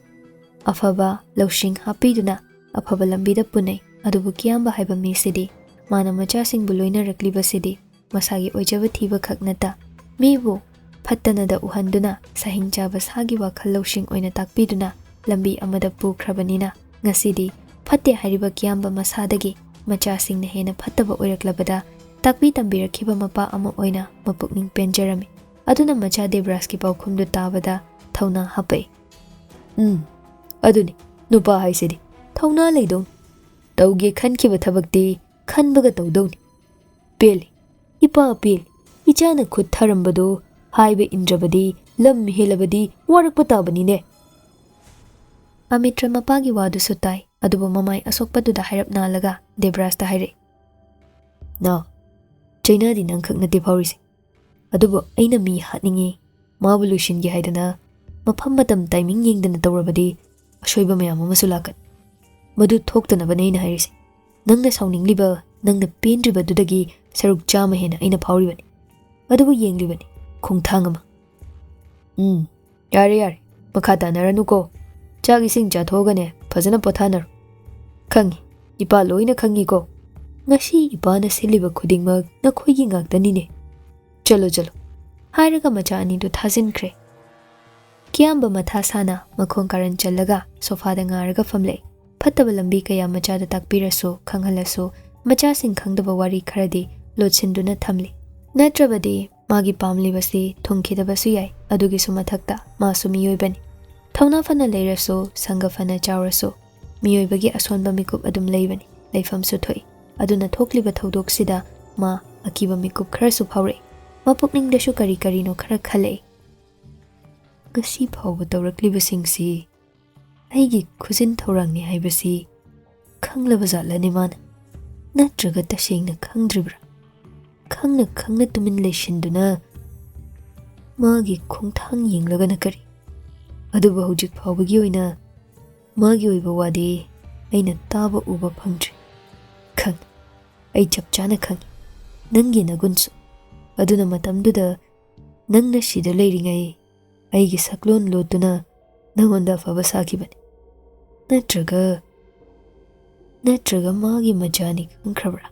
ꯑꯐꯕ ꯂꯧꯁꯤꯡ ꯍꯥꯞꯄꯤꯗꯨꯅ ꯑꯐꯕ ꯂꯝꯕꯤꯗ ꯄꯨꯅꯩ꯫ ꯑꯗꯨꯕꯨ ꯀꯤꯌꯥꯝꯕ ꯍꯥꯏꯕ ꯃꯤꯁꯤꯗꯤ ꯃꯥꯅ ꯃꯆꯥꯁꯤꯡꯕꯨ ꯂꯣꯏꯅꯔꯛꯂꯤꯕꯁꯤꯗꯤ ꯃꯁꯥꯒꯤ ꯑꯣꯏꯖꯕ ꯊꯤꯕ ꯈꯛ ꯅꯠꯇ, ꯃꯤꯕꯨ ꯐꯠꯇꯅꯗ ꯎꯍꯟꯗꯨꯅ ꯁꯍꯤꯡ ꯆꯥꯕ ꯁꯥꯒꯤ ꯋꯥꯈꯜ ꯂꯧꯁꯤꯡ ꯑꯣꯏꯅ ꯇꯥꯛꯄꯤꯗꯨꯅ ꯂꯝꯕꯤ ꯑꯃꯗ ꯄꯨꯈ꯭ꯔꯕꯅꯤꯅ, ꯉꯁꯤꯗꯤ ꯐꯠꯇꯦ ꯍꯥꯏꯔꯤꯕ ꯀꯤꯌꯥꯝꯕ ꯃꯁꯥꯗꯒꯤ ꯃꯆꯥꯁꯤꯡꯅ ꯍꯦꯟꯅ ꯐꯠꯇꯕ ꯑꯣꯏꯔꯛꯂꯕꯗ ꯇꯥꯛꯄꯤ ꯇꯝꯕꯤꯔꯛꯈꯤꯕ ꯃꯄꯥ ꯑꯃ ꯑꯣꯏꯅ ꯃꯄꯨꯛꯅꯤꯡ ꯄꯦꯟꯖꯔꯝꯃꯤ꯫ ꯑꯗꯨꯅ ꯃꯆꯥ ꯗꯦꯕ꯭ꯔꯥꯖꯀꯤ ꯄꯥꯎꯈꯨꯝꯗꯨ ꯇꯥꯕꯗ ꯊꯧꯅꯥ ꯍꯥꯞꯄꯛꯏ꯫ "ꯎꯝ, ꯑꯗꯨꯅꯤ, ꯅꯨꯄꯥ ꯍꯥꯏꯁꯤꯗꯤ ꯊꯧꯅꯥ ꯂꯩꯗꯧꯅꯤ꯫ ꯇꯧꯒꯦ ꯈꯟꯈꯤꯕ ꯊꯕꯛꯇꯤ ꯈꯟꯕꯒ ꯇꯧꯗꯧꯅꯤ꯫ ꯄꯦꯜꯂꯤ, ꯏꯄꯥ ꯄꯦꯜꯂꯤ꯫ ꯏꯆꯥꯅ ꯈꯨꯠ ꯊꯥꯔꯝꯕꯗꯨ ꯍꯥꯏꯕ ꯏꯟꯗ꯭ꯔꯕꯗꯤ ꯂꯝ ꯍꯦꯜꯂꯕꯗꯤ ꯋꯥꯔꯛꯄ ꯇꯥꯕꯅꯤꯅꯦ꯫" ꯑꯃꯤꯇ꯭ꯔ ꯃꯄꯥꯒꯤ ꯋꯥꯗꯨꯁꯨ ꯇꯥꯏ, ꯑꯗꯨꯕꯨ ꯃꯃꯥꯏ ꯑꯁꯣꯛꯄꯗꯨꯗ ꯍꯥꯏꯔꯞ ꯅꯥꯜꯂꯒ ꯗꯦꯕ꯭ꯔꯥꯖꯇ ꯍꯥꯏꯔꯛꯏ, "ꯅꯥꯎ, ꯆꯩꯅꯥꯗꯤ ꯅꯪꯈꯛ ꯅꯠꯇꯦ ꯐꯥꯎꯔꯤꯁꯦ꯫ ꯑꯗꯨꯕꯨ ꯑꯩꯅ ꯃꯤ ꯍꯥꯠꯅꯤꯡꯉꯤ, ꯃꯥꯕꯨ ꯂꯣꯏꯁꯤꯟꯒꯦ ꯍꯥꯏꯗꯅ ꯃꯐꯝ ꯃꯇꯝ ꯇꯥꯏꯃꯤꯡ ꯌꯦꯡꯗꯅ ꯇꯧꯔꯕꯗꯤ ꯑꯁꯣꯏꯕ ꯃꯌꯥꯝ ꯑꯃꯁꯨ ꯂꯥꯛꯀꯅꯤ꯫ ꯃꯗꯨ ꯊꯣꯛꯇꯅꯕꯅꯦ ꯑꯩꯅ ꯍꯥꯏꯔꯤꯁꯦ꯫ ꯅꯪꯅ ꯁꯥꯎꯅꯤꯡꯂꯤꯕ, ꯅꯪꯅ ꯄꯦꯟꯗ꯭ꯔꯤꯕꯗꯨꯗꯒꯤ ꯁꯔꯨꯛ ꯆꯥꯝꯃ ꯍꯦꯟꯅ ꯑꯩꯅ ꯐꯥꯎꯔꯤꯕꯅꯤ꯫ ꯑꯗꯨꯕꯨ ꯌꯦꯡꯂꯤꯕꯅꯤ, ꯈꯣꯡꯊꯥꯡ ꯑꯃ꯫" "ꯎꯝ, ꯌꯥꯔꯦ, ꯌꯥꯔꯦ, ꯃꯈꯥ ꯇꯥꯅꯔꯅꯨꯀꯣ꯫ ꯆꯥꯛ ꯏꯁꯤꯡ ꯆꯥꯊꯣꯛꯑꯒꯅꯦ, ꯐꯖꯅ ꯄꯣꯊꯥꯅꯔꯣ꯫ ꯈꯪꯉꯤ, ꯏꯄꯥ ꯂꯣꯏꯅ ꯈꯪꯉꯤꯀꯣ꯫ ꯉꯁꯤ ꯏꯄꯥꯅ ꯁꯤꯜꯂꯤꯕ ꯈꯨꯗꯤꯡꯃꯛ ꯅꯈꯣꯏꯒꯤ ꯉꯥꯛꯇꯅꯤꯅꯦ꯫ ꯆꯠꯂꯣ, ꯆꯠꯂꯣ꯫" ꯍꯥꯏꯔꯒ ꯃꯆꯥ ꯑꯅꯤꯗꯨ ꯊꯥꯖꯤꯟꯈ꯭ꯔꯦ꯫ ꯀꯤꯌꯥꯝꯕ ꯃꯊꯥ ꯁꯥꯅ ꯃꯈꯣꯡ ꯀꯥꯔꯟ ꯆꯜꯂꯒ ꯁꯣꯐꯥꯗ ꯉꯥꯔꯒ ꯐꯝꯂꯛꯏ꯫ ꯐꯠꯇꯕ ꯂꯝꯕꯤ ꯀꯌꯥ ꯃꯆꯥꯗ ꯇꯥꯛꯄꯤꯔꯁꯨ, ꯈꯪꯍꯜꯂꯁꯨ, ꯃꯆꯥꯁꯤꯡ ꯈꯪꯗꯕ ꯋꯥꯔꯤ ꯈꯔꯗꯤ ꯂꯣꯠꯁꯤꯟꯗꯨꯅ ꯊꯝꯂꯤ꯫ ꯅꯠꯇ꯭ꯔꯕꯗꯤ ꯃꯥꯒꯤ ꯄꯥꯝꯂꯤꯕꯁꯤ ꯊꯨꯡꯈꯤꯗꯕꯁꯨ ꯌꯥꯏ꯫ ꯑꯗꯨꯒꯤꯁꯨ ꯃꯊꯛꯇ ꯃꯥꯁꯨ ꯃꯤꯑꯣꯏꯕꯅꯤ꯫ ꯊꯧꯅꯥ ꯐꯅ ꯂꯩꯔꯁꯨ, ꯁꯪꯒ ꯐꯅ ꯆꯥꯎꯔꯁꯨ, ꯃꯤꯑꯣꯏꯕꯒꯤ ꯑꯁꯣꯟꯕ ꯃꯤꯀꯨꯞ ꯑꯗꯨꯝ ꯂꯩꯕꯅꯤ, ꯂꯩꯐꯝꯁꯨ ꯊꯣꯛꯏ꯫ ꯑꯗꯨꯅ ꯊꯣꯛꯂꯤꯕ ꯊꯧꯗꯣꯛꯁꯤꯗ ꯃꯥ ꯑꯀꯤꯕ ꯃꯤꯀꯨꯞ ꯈꯔꯁꯨ ꯐꯥꯎꯔꯛꯏ꯫ ꯃꯄꯨꯛꯅꯤꯡꯗꯁꯨ ꯀꯔꯤ ꯀꯔꯤꯅꯣ ꯈꯔ ꯈꯜꯂꯛꯏ꯫ ꯉꯁꯤ ꯐꯥꯎꯕ ꯇꯧꯔꯛꯂꯤꯕꯁꯤꯡꯁꯤ ꯑꯩꯒꯤ ꯈꯨꯖꯤꯟ ꯊꯧꯔꯥꯡꯅꯤ ꯍꯥꯏꯕꯁꯤ ꯈꯪꯂꯕ ꯖꯥꯠꯂꯅꯦ ꯃꯥꯅ? ꯅꯠꯇ꯭ꯔꯒ ꯇꯁꯦꯡꯅ ꯈꯪꯗ꯭ꯔꯤꯕ꯭ꯔꯥ? ꯈꯪꯅ ꯈꯪꯅ ꯇꯨꯃꯤꯟ ꯂꯩꯁꯤꯟꯗꯨꯅ ꯃꯥꯒꯤ ꯈꯣꯡꯊꯥꯡ ꯌꯦꯡꯂꯒꯅ ꯀꯔꯤ? ꯑꯗꯨꯕꯨ ꯍꯧꯖꯤꯛ ꯐꯥꯎꯕꯒꯤ ꯑꯣꯏꯅ ꯃꯥꯒꯤ ꯑꯣꯏꯕ ꯋꯥꯗꯤ ꯑꯩꯅ ꯇꯥꯕ ꯎꯕ ꯐꯪꯗ꯭ꯔꯤ꯫ ꯈꯪ, ꯑꯩ ꯆꯞ ꯆꯥꯅ ꯈꯪꯏ ꯅꯪꯒꯤ ꯅꯒꯨꯟꯁꯨ꯫ ꯑꯗꯨꯅ ꯃꯇꯝꯗꯨꯗ ꯅꯪꯅ ꯁꯤꯗ ꯂꯩꯔꯤꯉꯩ ꯑꯩꯒꯤ ꯁꯛꯂꯣꯟ ꯂꯣꯠꯇꯨꯅ ꯅꯉꯣꯟꯗ ꯑꯐꯕ ꯁꯥꯈꯤꯕꯅꯤ꯫ ꯅꯠꯇ꯭ꯔꯒ, ꯅꯠꯇ꯭ꯔꯒ ꯃꯥꯒꯤ ꯃꯆꯥꯅꯤ ꯈꯪꯈ꯭ꯔꯕ꯭ꯔꯥ?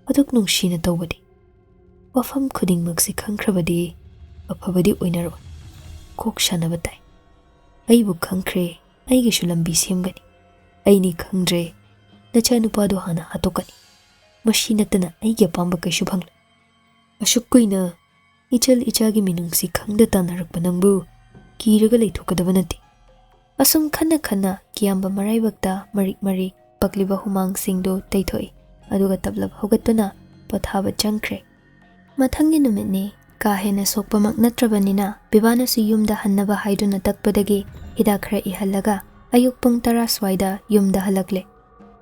ꯑꯗꯨꯛ ꯅꯨꯡꯁꯤꯅ ꯇꯧꯕꯗꯤ꯫ ꯋꯥꯐꯝ ꯈꯨꯗꯤꯡꯃꯛꯁꯤ ꯈꯪꯈ꯭ꯔꯕꯗꯤ ꯑꯐꯕꯗꯤ ꯑꯣꯏꯅꯔꯣꯏ꯫ ꯀꯣꯛ ꯁꯥꯟꯅꯕ ꯇꯥꯏ꯫ ꯑꯩꯕꯨ ꯈꯪꯈ꯭ꯔꯦ, ꯑꯩꯒꯤꯁꯨ ꯂꯝꯕꯤ ꯁꯦꯝꯒꯅꯤ꯫ ꯑꯩꯅꯤ ꯈꯪꯗ꯭ꯔꯦ, ꯅꯆꯥꯅꯨꯄꯥꯗꯣ ꯍꯥꯟꯅ ꯍꯥꯠꯇꯣꯛꯀꯅꯤ꯫ ꯃꯁꯤ ꯅꯠꯇꯅ ꯑꯩꯒꯤ ꯑꯄꯥꯝꯕ ꯀꯩꯁꯨ ꯐꯪꯂꯣꯏ꯫ ꯑꯁꯨꯛ ꯀꯨꯏꯅ ꯏꯆꯜ ꯏꯆꯥꯒꯤ ꯃꯤꯅꯨꯡꯁꯤ ꯈꯪꯗ ꯇꯥꯟꯅꯔꯛꯄ ꯅꯪꯕꯨ ꯀꯤꯔꯒ ꯂꯩꯊꯣꯛꯀꯗꯕ ꯅꯠꯇꯦ꯫ ꯑꯁꯨꯝ ꯈꯟꯅ ꯈꯟꯅ ꯀꯤꯌꯥꯝꯕ ꯃꯔꯥꯏꯕꯛꯇ ꯃꯔꯤꯛ ꯃꯔꯤꯛ ꯄꯛꯂꯤꯕ ꯍꯨꯃꯥꯡꯁꯤꯡꯗꯨ ꯇꯩꯊꯣꯛꯏ꯫ ꯑꯗꯨꯒ ꯇꯞꯂꯞ ꯍꯧꯒꯠꯇꯨꯅ ꯄꯣꯊꯥꯕ ꯆꯪꯈ꯭ꯔꯦ꯫ ꯃꯊꯪꯒꯤ ꯅꯨꯃꯤꯠꯅꯤ꯫ ꯀꯥ ꯍꯦꯟꯅ ꯁꯣꯛꯄꯃꯛ ꯅꯠꯇ꯭ꯔꯕꯅꯤꯅ ꯄꯤꯕꯥꯅꯁꯨ ꯌꯨꯝꯗ ꯍꯟꯅꯕ ꯍꯥꯏꯗꯨꯅ ꯇꯛꯄꯗꯒꯤ ꯍꯤꯗꯥꯛ ꯈꯔ ꯏꯍꯜꯂꯒ ꯑꯌꯨꯛ ꯄꯨꯡ ꯇꯔꯥ ꯁ꯭ꯋꯥꯏꯗ ꯌꯨꯝꯗ ꯍꯜꯂꯛꯂꯦ꯫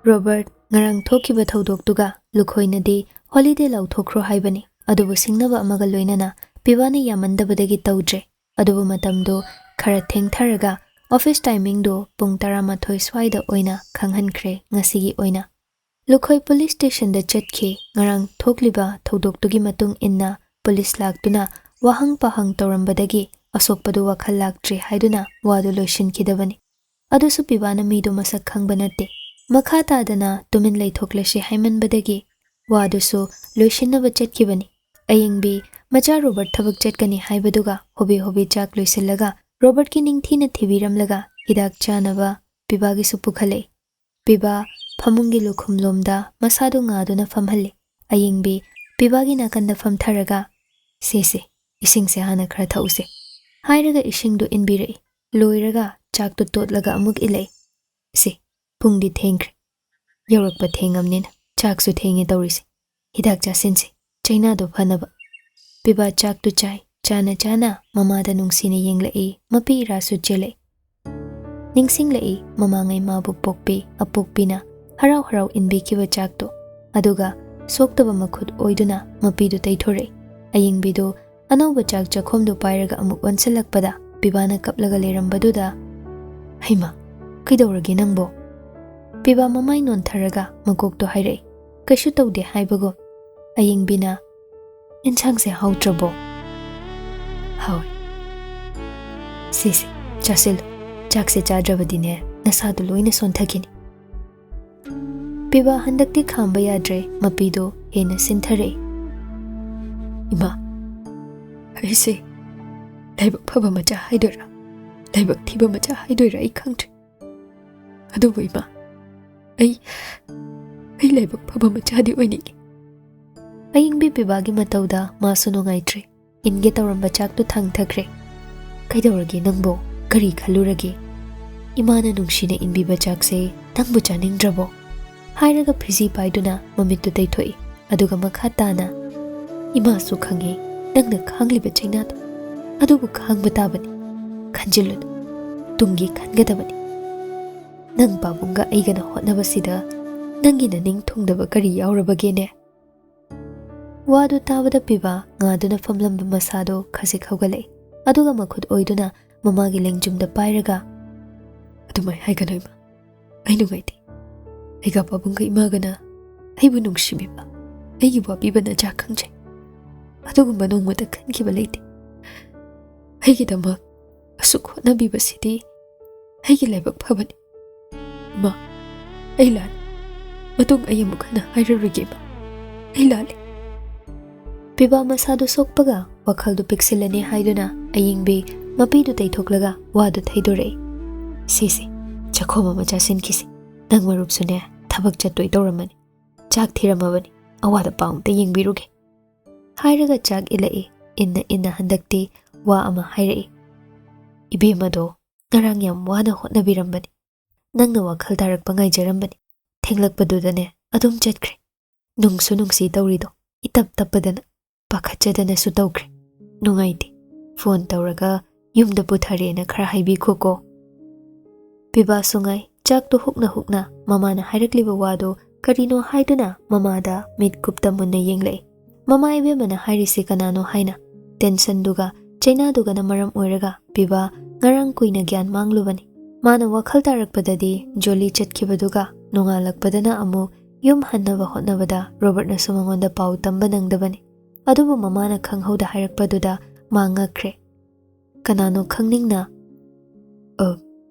ꯔꯣꯕꯔꯠ, ꯉꯔꯥꯡ ꯊꯣꯛꯈꯤꯕ ꯊꯧꯗꯣꯛꯇꯨꯒ ꯂꯨꯈꯣꯏꯅꯗꯤ ꯍꯣꯂꯤꯗꯦ ꯂꯧꯊꯣꯛꯈ꯭ꯔꯣ ꯍꯥꯏꯕꯅꯤ, ꯑꯗꯨꯕꯨ ꯁꯤꯡꯅꯕ ꯑꯃꯒ ꯂꯣꯏꯅꯅ ꯄꯤꯕꯥꯅ ꯌꯥꯃꯟꯗꯕꯗꯒꯤ ꯇꯧꯗ꯭ꯔꯦ꯫ ꯑꯗꯨꯕꯨ ꯃꯇꯝꯗꯨ ꯈꯔ ꯊꯦꯡꯊꯔꯒ ꯑꯣꯐꯤꯁ ꯇꯥꯏꯃꯤꯡꯗꯨ ꯄꯨꯡ ꯇꯔꯥꯃꯥꯊꯣꯏ ꯁ꯭ꯋꯥꯏꯗ ꯑꯣꯏꯅ ꯈꯪꯍꯟꯈ꯭ꯔꯦ ꯉꯁꯤꯒꯤ ꯑꯣꯏꯅ꯫ ꯂꯨꯈꯣꯏ ꯄꯨꯂꯤꯁ ꯁ꯭ꯇꯦꯁꯟꯗ ꯆꯠꯈꯤ꯫ ꯉꯔꯥꯡ ꯊꯣꯛꯂꯤꯕ ꯊꯧꯗꯣꯛꯇꯨꯒꯤ ꯃꯇꯨꯡ ꯏꯟꯅ ꯄꯨꯂꯤꯁ ꯂꯥꯛꯇꯨꯅ ꯋꯥꯍꯪ ꯄꯥꯍꯪ ꯇꯧꯔꯝꯕꯗꯒꯤ ꯑꯁꯣꯛꯄꯗꯨ ꯋꯥꯈꯜ ꯂꯥꯛꯇ꯭ꯔꯦ ꯍꯥꯏꯗꯨꯅ ꯋꯥꯗꯨ ꯂꯣꯏꯁꯤꯟꯈꯤꯗꯕꯅꯤ꯫ ꯑꯗꯨꯁꯨ ꯄꯤꯕꯥꯅ ꯃꯤꯗꯨ ꯃꯁꯛ ꯈꯪꯕ ꯅꯠꯇꯦ꯫ ꯃꯈꯥ ꯇꯥꯗꯅ ꯇꯨꯃꯤꯟ ꯂꯩꯊꯣꯛꯂꯁꯤ ꯍꯥꯏꯃꯟꯕꯗꯒꯤ ꯋꯥꯗꯨꯁꯨ ꯂꯣꯏꯁꯤꯟꯅꯕ ꯆꯠꯈꯤꯕꯅꯤ꯫ ꯑꯌꯤꯡꯕꯤ ꯃꯆꯥ ꯔꯣꯕꯔꯠ ꯊꯕꯛ ꯆꯠꯀꯅꯤ ꯍꯥꯏꯕꯗꯨꯒ ꯍꯣꯕꯦ ꯍꯣꯕꯦ ꯆꯥꯛ ꯂꯣꯏꯁꯤꯜꯂꯒ ꯔꯣꯕꯔꯠꯀꯤ ꯅꯤꯡꯊꯤꯅ ꯊꯤꯕꯤꯔꯝꯂꯒ ꯍꯤꯗꯥꯛ ꯆꯥꯅꯕ ꯄꯤꯕꯥꯒꯤꯁꯨ ꯄꯨꯈꯠꯂꯛꯏ꯫ ꯄꯤꯕꯥ ꯐꯃꯨꯡꯒꯤ ꯂꯨꯈꯨꯝꯂꯣꯝꯗ ꯃꯁꯥꯗꯨ ꯉꯥꯗꯨꯅ ꯐꯝꯍꯜꯂꯤ꯫ ꯑꯌꯤꯡꯕꯤ ꯄꯤꯕꯥꯒꯤ ꯅꯥꯀꯟꯗ ꯐꯝꯊꯔꯒ, "ꯁꯦ, ꯁꯦ, ꯏꯁꯤꯡꯁꯦ ꯍꯥꯟꯅ ꯈꯔ ꯊꯛꯎꯁꯦ," ꯍꯥꯏꯔꯒ ꯏꯁꯤꯡꯗꯨ ꯏꯟꯕꯤꯔꯛꯏ꯫ ꯂꯣꯏꯔꯒ ꯆꯥꯛꯇꯨ ꯇꯣꯠꯂꯒ ꯑꯃꯨꯛ ꯏꯜꯂꯛꯏ꯫ "ꯁꯦ, ꯄꯨꯡꯗꯤ ꯊꯦꯡꯈ꯭ꯔꯦ꯫ ꯌꯧꯔꯛꯄ ꯊꯦꯡꯉꯝꯅꯤꯅ ꯆꯥꯛꯁꯨ ꯊꯦꯡꯉꯦ ꯇꯧꯔꯤꯁꯦ꯫ ꯍꯤꯗꯥꯛ ꯆꯥꯁꯤꯟꯁꯤ, ꯆꯩꯅꯥꯗꯣ ꯐꯅꯕ꯫ ꯄꯤꯕꯥ ꯆꯥꯛꯇꯨ ꯆꯥꯏ꯫ ꯆꯥꯅ ꯆꯥꯅ ꯃꯃꯥꯗ ꯅꯨꯡꯁꯤꯅ ꯌꯦꯡꯂꯛꯏ꯫ ꯃꯄꯤ ꯏꯔꯥꯁꯨ ꯆꯦꯜꯂꯛꯏ꯫ ꯅꯤꯡꯁꯤꯡꯂꯛꯏ ꯃꯃꯥꯡꯉꯩ ꯃꯥꯕꯨ ꯄꯣꯛꯄꯤ ꯑꯄꯣꯛꯄꯤꯅ ꯍꯔꯥꯎ ꯍꯔꯥꯎ ꯏꯟꯕꯤꯈꯤꯕ ꯆꯥꯛꯇꯨ꯫ ꯑꯗꯨꯒ ꯁꯣꯛꯇꯕ ꯃꯈꯨꯠ ꯑꯣꯏꯗꯨꯅ ꯃꯄꯤꯗꯨ ꯇꯩꯊꯣꯔꯛꯏ꯫ ꯑꯌꯤꯡꯕꯤꯗꯨ ꯑꯅꯧꯕ ꯆꯥꯛ ꯆꯥꯛꯈꯣꯝꯗꯨ ꯄꯥꯏꯔꯒ ꯑꯃꯨꯛ ꯑꯣꯟꯁꯤꯜꯂꯛꯄꯗ ꯄꯤꯕꯥꯅ ꯀꯞꯂꯒ ꯂꯩꯔꯝꯕꯗꯨꯗ, "ꯍꯩꯃꯥ, ꯀꯩꯗꯧꯔꯒꯦ ꯅꯪꯕꯣ?" ꯄꯤꯕꯥ ꯃꯃꯥꯏ ꯅꯣꯟꯊꯔꯒ ꯃꯀꯣꯛꯇꯣ ꯍꯥꯏꯔꯛꯏ꯫ "ꯀꯩꯁꯨ ꯇꯧꯗꯦ" ꯍꯥꯏꯕꯒꯨꯝ꯫ ꯑꯌꯤꯡꯕꯤꯅ, "ꯏꯟꯁꯥꯡꯁꯦ ꯍꯥꯎꯇ꯭ꯔꯕꯣ?" "ꯍꯥꯎꯏ꯫ ꯁꯤꯁꯦ, ꯆꯥꯁꯤꯜꯂꯨ꯫ ꯆꯥꯛꯁꯦ ꯆꯥꯗ꯭ꯔꯕꯗꯤꯅꯦ, ꯅꯁꯥꯗꯨ ꯂꯣꯏꯅ ꯁꯣꯟꯊꯈꯤꯅꯤ꯫" ꯄꯤꯕꯥ ꯍꯟꯗꯛꯇꯤ ꯈꯥꯝꯕ ꯌꯥꯗ꯭ꯔꯦ, ꯃꯄꯤꯗꯣ ꯍꯦꯟꯅ ꯁꯤꯟꯊꯔꯛꯏ꯫ "ꯏꯃꯥ, ꯑꯩꯁꯦ ꯂꯥꯏꯕꯛ ꯐꯕ ꯃꯆꯥ ꯍꯥꯏꯗꯣꯏꯔꯥ, ꯂꯥꯏꯕꯛ ꯊꯤꯕ ꯃꯆꯥ ꯍꯥꯏꯗꯣꯏꯔꯥ ꯑꯩ ꯈꯪꯗ꯭ꯔꯦ꯫ ꯑꯗꯨꯕꯨ ꯏꯃꯥ, ꯑꯩ, ꯑꯩ ꯂꯥꯏꯕꯛ ꯐꯕ ꯃꯆꯥꯗꯤ ꯑꯣꯏꯅꯤꯡꯉꯤ꯫" ꯑꯌꯤꯡꯕꯤ ꯄꯤꯕꯥꯒꯤ ꯃꯇꯧꯗ ꯃꯥꯁꯨ ꯅꯨꯡꯉꯥꯏꯇ꯭ꯔꯦ꯫ ꯏꯟꯒꯦ ꯇꯧꯔꯝꯕ ꯆꯥꯛꯇꯨ ꯊꯥꯡꯊꯈ꯭ꯔꯦ꯫ "ꯀꯩꯗꯧꯔꯒꯦ ꯅꯪꯕꯣ? ꯀꯔꯤ ꯈꯜꯂꯨꯔꯒꯦ? ꯏꯃꯥꯅ ꯅꯨꯡꯁꯤꯅ ꯏꯟꯕꯤꯕ ꯆꯥꯛꯁꯦ ꯅꯪꯕꯨ ꯆꯥꯅꯤꯡꯗ꯭ꯔꯕꯣ?" ꯍꯥꯏꯔꯒ ꯐꯤꯖꯤ ꯄꯥꯏꯗꯨꯅ ꯃꯃꯤꯠꯇꯨ ꯇꯩꯊꯣꯛꯏ꯫ ꯑꯗꯨꯒ ꯃꯈꯥ ꯇꯥꯅ, "ꯏꯃꯥꯁꯨ ꯈꯪꯉꯤ ꯅꯪꯅ ꯈꯥꯡꯂꯤꯕ ꯆꯩꯅꯥꯗꯣ, ꯑꯗꯨꯕꯨ ꯈꯥꯡꯕ ꯇꯥꯕꯅꯤ꯫ ꯈꯟꯖꯤꯜꯂꯨꯅꯨ, ꯇꯨꯡꯒꯤ ꯈꯟꯒꯗꯕꯅꯤ꯫ ꯅꯪ ꯄꯥꯕꯨꯡꯒ ꯑꯩꯒꯅ ꯍꯣꯠꯅꯕꯁꯤꯗ ꯅꯪꯒꯤ ꯅꯅꯤꯡ ꯊꯨꯡꯗꯕ ꯀꯔꯤ ꯌꯥꯎꯔꯕꯒꯦꯅꯦ?" ꯋꯥꯗꯨ ꯇꯥꯕꯗ ꯄꯤꯕꯥ ꯉꯥꯗꯨꯅ ꯐꯝꯂꯝꯕ ꯃꯁꯥꯗꯣ ꯈꯖꯤꯛ ꯍꯧꯒꯠꯂꯛꯏ꯫ ꯑꯗꯨꯒ ꯃꯈꯨꯠ ꯑꯣꯏꯗꯨꯅ ꯃꯃꯥꯒꯤ ꯂꯦꯡꯖꯨꯝꯗ ꯄꯥꯏꯔꯒ, "ꯑꯗꯨꯃꯥꯏ ꯍꯥꯏꯒꯅꯨ ꯏꯃꯥ, ꯑꯩ ꯅꯨꯡꯉꯥꯏꯇꯦ꯫ ꯑꯩꯒ ꯄꯥꯕꯨꯡꯒ ꯏꯃꯥꯒꯅ ꯑꯩꯕꯨ ꯅꯨꯡꯁꯤꯕꯤꯕ, ꯑꯩꯒꯤ ꯋꯥꯕꯤꯕ ꯅꯆꯥ ꯈꯪꯖꯩ꯫ ꯑꯗꯨꯒꯨꯝꯕ ꯅꯣꯡꯃꯇ ꯈꯟꯈꯤꯕ ꯂꯩꯇꯦ꯫ ꯑꯩꯒꯤꯗꯃꯛ ꯑꯁꯨꯛ ꯍꯣꯠꯅꯕꯤꯕꯁꯤꯗꯤ ꯑꯩꯒꯤ ꯂꯥꯏꯕꯛ ꯐꯕꯅꯤ꯫ ꯏꯃꯥ, ꯑꯩ ꯂꯥꯜꯂꯦ꯫ ꯃꯇꯨꯡ ꯑꯩ ꯑꯃꯨꯛ ꯍꯟꯅ ꯍꯥꯏꯔꯔꯣꯏꯒꯦ ꯏꯃꯥ꯫ ꯑꯩ ꯂꯥꯜꯂꯦ꯫" ꯄꯤꯕꯥ ꯃꯁꯥꯗꯨ ꯁꯣꯛꯄꯒ ꯋꯥꯈꯜꯗꯨ ꯄꯤꯛꯁꯤꯜꯂꯅꯤ ꯍꯥꯏꯗꯨꯅ ꯑꯌꯤꯡꯕꯤ ꯃꯄꯤꯗꯨ ꯇꯩꯊꯣꯛꯂꯒ ꯋꯥꯗꯨ ꯊꯩꯗꯣꯔꯛꯏ꯫ "ꯁꯤꯁꯦ, ꯆꯥꯛꯈꯣꯝ ꯑꯃ ꯆꯥꯁꯤꯟꯈꯤꯁꯤ꯫ ꯅꯪ ꯃꯔꯨꯞꯁꯨꯅꯦ, ꯊꯕꯛ ꯆꯠꯇꯣꯏ ꯇꯧꯔꯝꯃꯅꯤ꯫ ꯆꯥꯛ ꯊꯤꯔꯝꯃꯕꯅꯤ꯫ ꯑꯋꯥꯗ ꯄꯥꯎ ꯑꯝꯇ ꯌꯦꯡꯕꯤꯔꯨꯒꯦ꯫" ꯍꯥꯏꯔꯒ ꯆꯥꯛ ꯏꯜꯂꯛꯏ꯫ ꯏꯟꯅ ꯏꯟꯅ ꯍꯟꯗꯛꯇꯤ ꯋꯥ ꯑꯃ ꯍꯥꯏꯔꯛꯏ꯫ "ꯏꯕꯦꯝꯃꯗꯣ ꯉꯔꯥꯡ ꯌꯥꯝ ꯋꯥꯅ ꯍꯣꯠꯅꯕꯤꯔꯝꯕꯅꯤ꯫ ꯅꯪꯅ ꯋꯥꯈꯜ ꯇꯥꯔꯛꯄ ꯉꯥꯏꯖꯔꯝꯕꯅꯤ꯫ ꯊꯦꯡꯂꯛꯄꯗꯨꯗꯅꯦ ꯑꯗꯨꯝ ꯆꯠꯈ꯭ꯔꯦ꯫ ꯅꯨꯡꯁꯨ ꯅꯨꯡꯁꯤ ꯇꯧꯔꯤꯗꯣ ꯏꯇꯞ ꯇꯞꯄꯗꯅ꯫ ꯄꯥꯈꯠꯆꯗꯅꯁꯨ ꯇꯧꯈ꯭ꯔꯦ꯫ "ꯅꯨꯡꯉꯥꯏꯇꯦ꯫ ꯐꯣꯟ ꯇꯧꯔꯒ ꯌꯨꯝꯗ ꯄꯨꯊꯔꯦꯅ ꯈꯔ ꯍꯥꯏꯕꯤꯈꯣꯀꯣ꯫" ꯄꯤꯕꯥꯁꯨ ꯉꯥꯏ꯫ ꯆꯥꯛꯇꯣ ꯍꯨꯛꯅ ꯍꯨꯛꯅ ꯃꯃꯥꯅ ꯍꯥꯏꯔꯛꯂꯤꯕ ꯋꯥꯗꯣ ꯀꯔꯤꯅꯣ ꯍꯥꯏꯗꯨꯅ ꯃꯃꯥꯗ ꯃꯤꯠ ꯀꯨꯞꯇ ꯃꯨꯟꯅ ꯌꯦꯡꯂꯛꯏ꯫ ꯃꯃꯥ ꯏꯕꯦꯝꯃꯅ ꯍꯥꯏꯔꯤꯁꯤ ꯀꯅꯥꯅꯣ ꯍꯥꯏꯅ ꯇꯦꯟꯁꯟꯗꯨꯒ ꯆꯩꯅꯥꯗꯨꯒꯅ ꯃꯔꯝ ꯑꯣꯏꯔꯒ ꯄꯤꯕꯥ ꯉꯔꯥꯡ ꯀꯨꯏꯅ ꯒ꯭ꯌꯥꯟ ꯃꯥꯡꯂꯨꯕꯅꯤ꯫ ꯃꯥꯅ ꯋꯥꯈꯜ ꯇꯥꯔꯛꯄꯗꯗꯤ ꯖꯣꯂꯤ ꯆꯠꯈꯤꯕꯗꯨꯒ ꯅꯣꯡꯉꯥꯜꯂꯛꯄꯗꯅ ꯑꯃꯨꯛ ꯌꯨꯝ ꯍꯟꯅꯕ ꯍꯣꯠꯅꯕꯗ ꯔꯣꯕꯔꯠꯅꯁꯨ ꯃꯉꯣꯟꯗ ꯄꯥꯎ ꯇꯝꯕ ꯅꯪꯗꯕꯅꯤ꯫ ꯑꯗꯨꯕꯨ ꯃꯃꯥꯅ ꯈꯪꯍꯧꯗ ꯍꯥꯏꯔꯛꯄꯗꯨꯗ ꯃꯥ ꯉꯛꯈ꯭ꯔꯦ꯫ ꯀꯅꯥꯅꯣ ꯈꯪꯅꯤꯡꯅ, "ꯑ,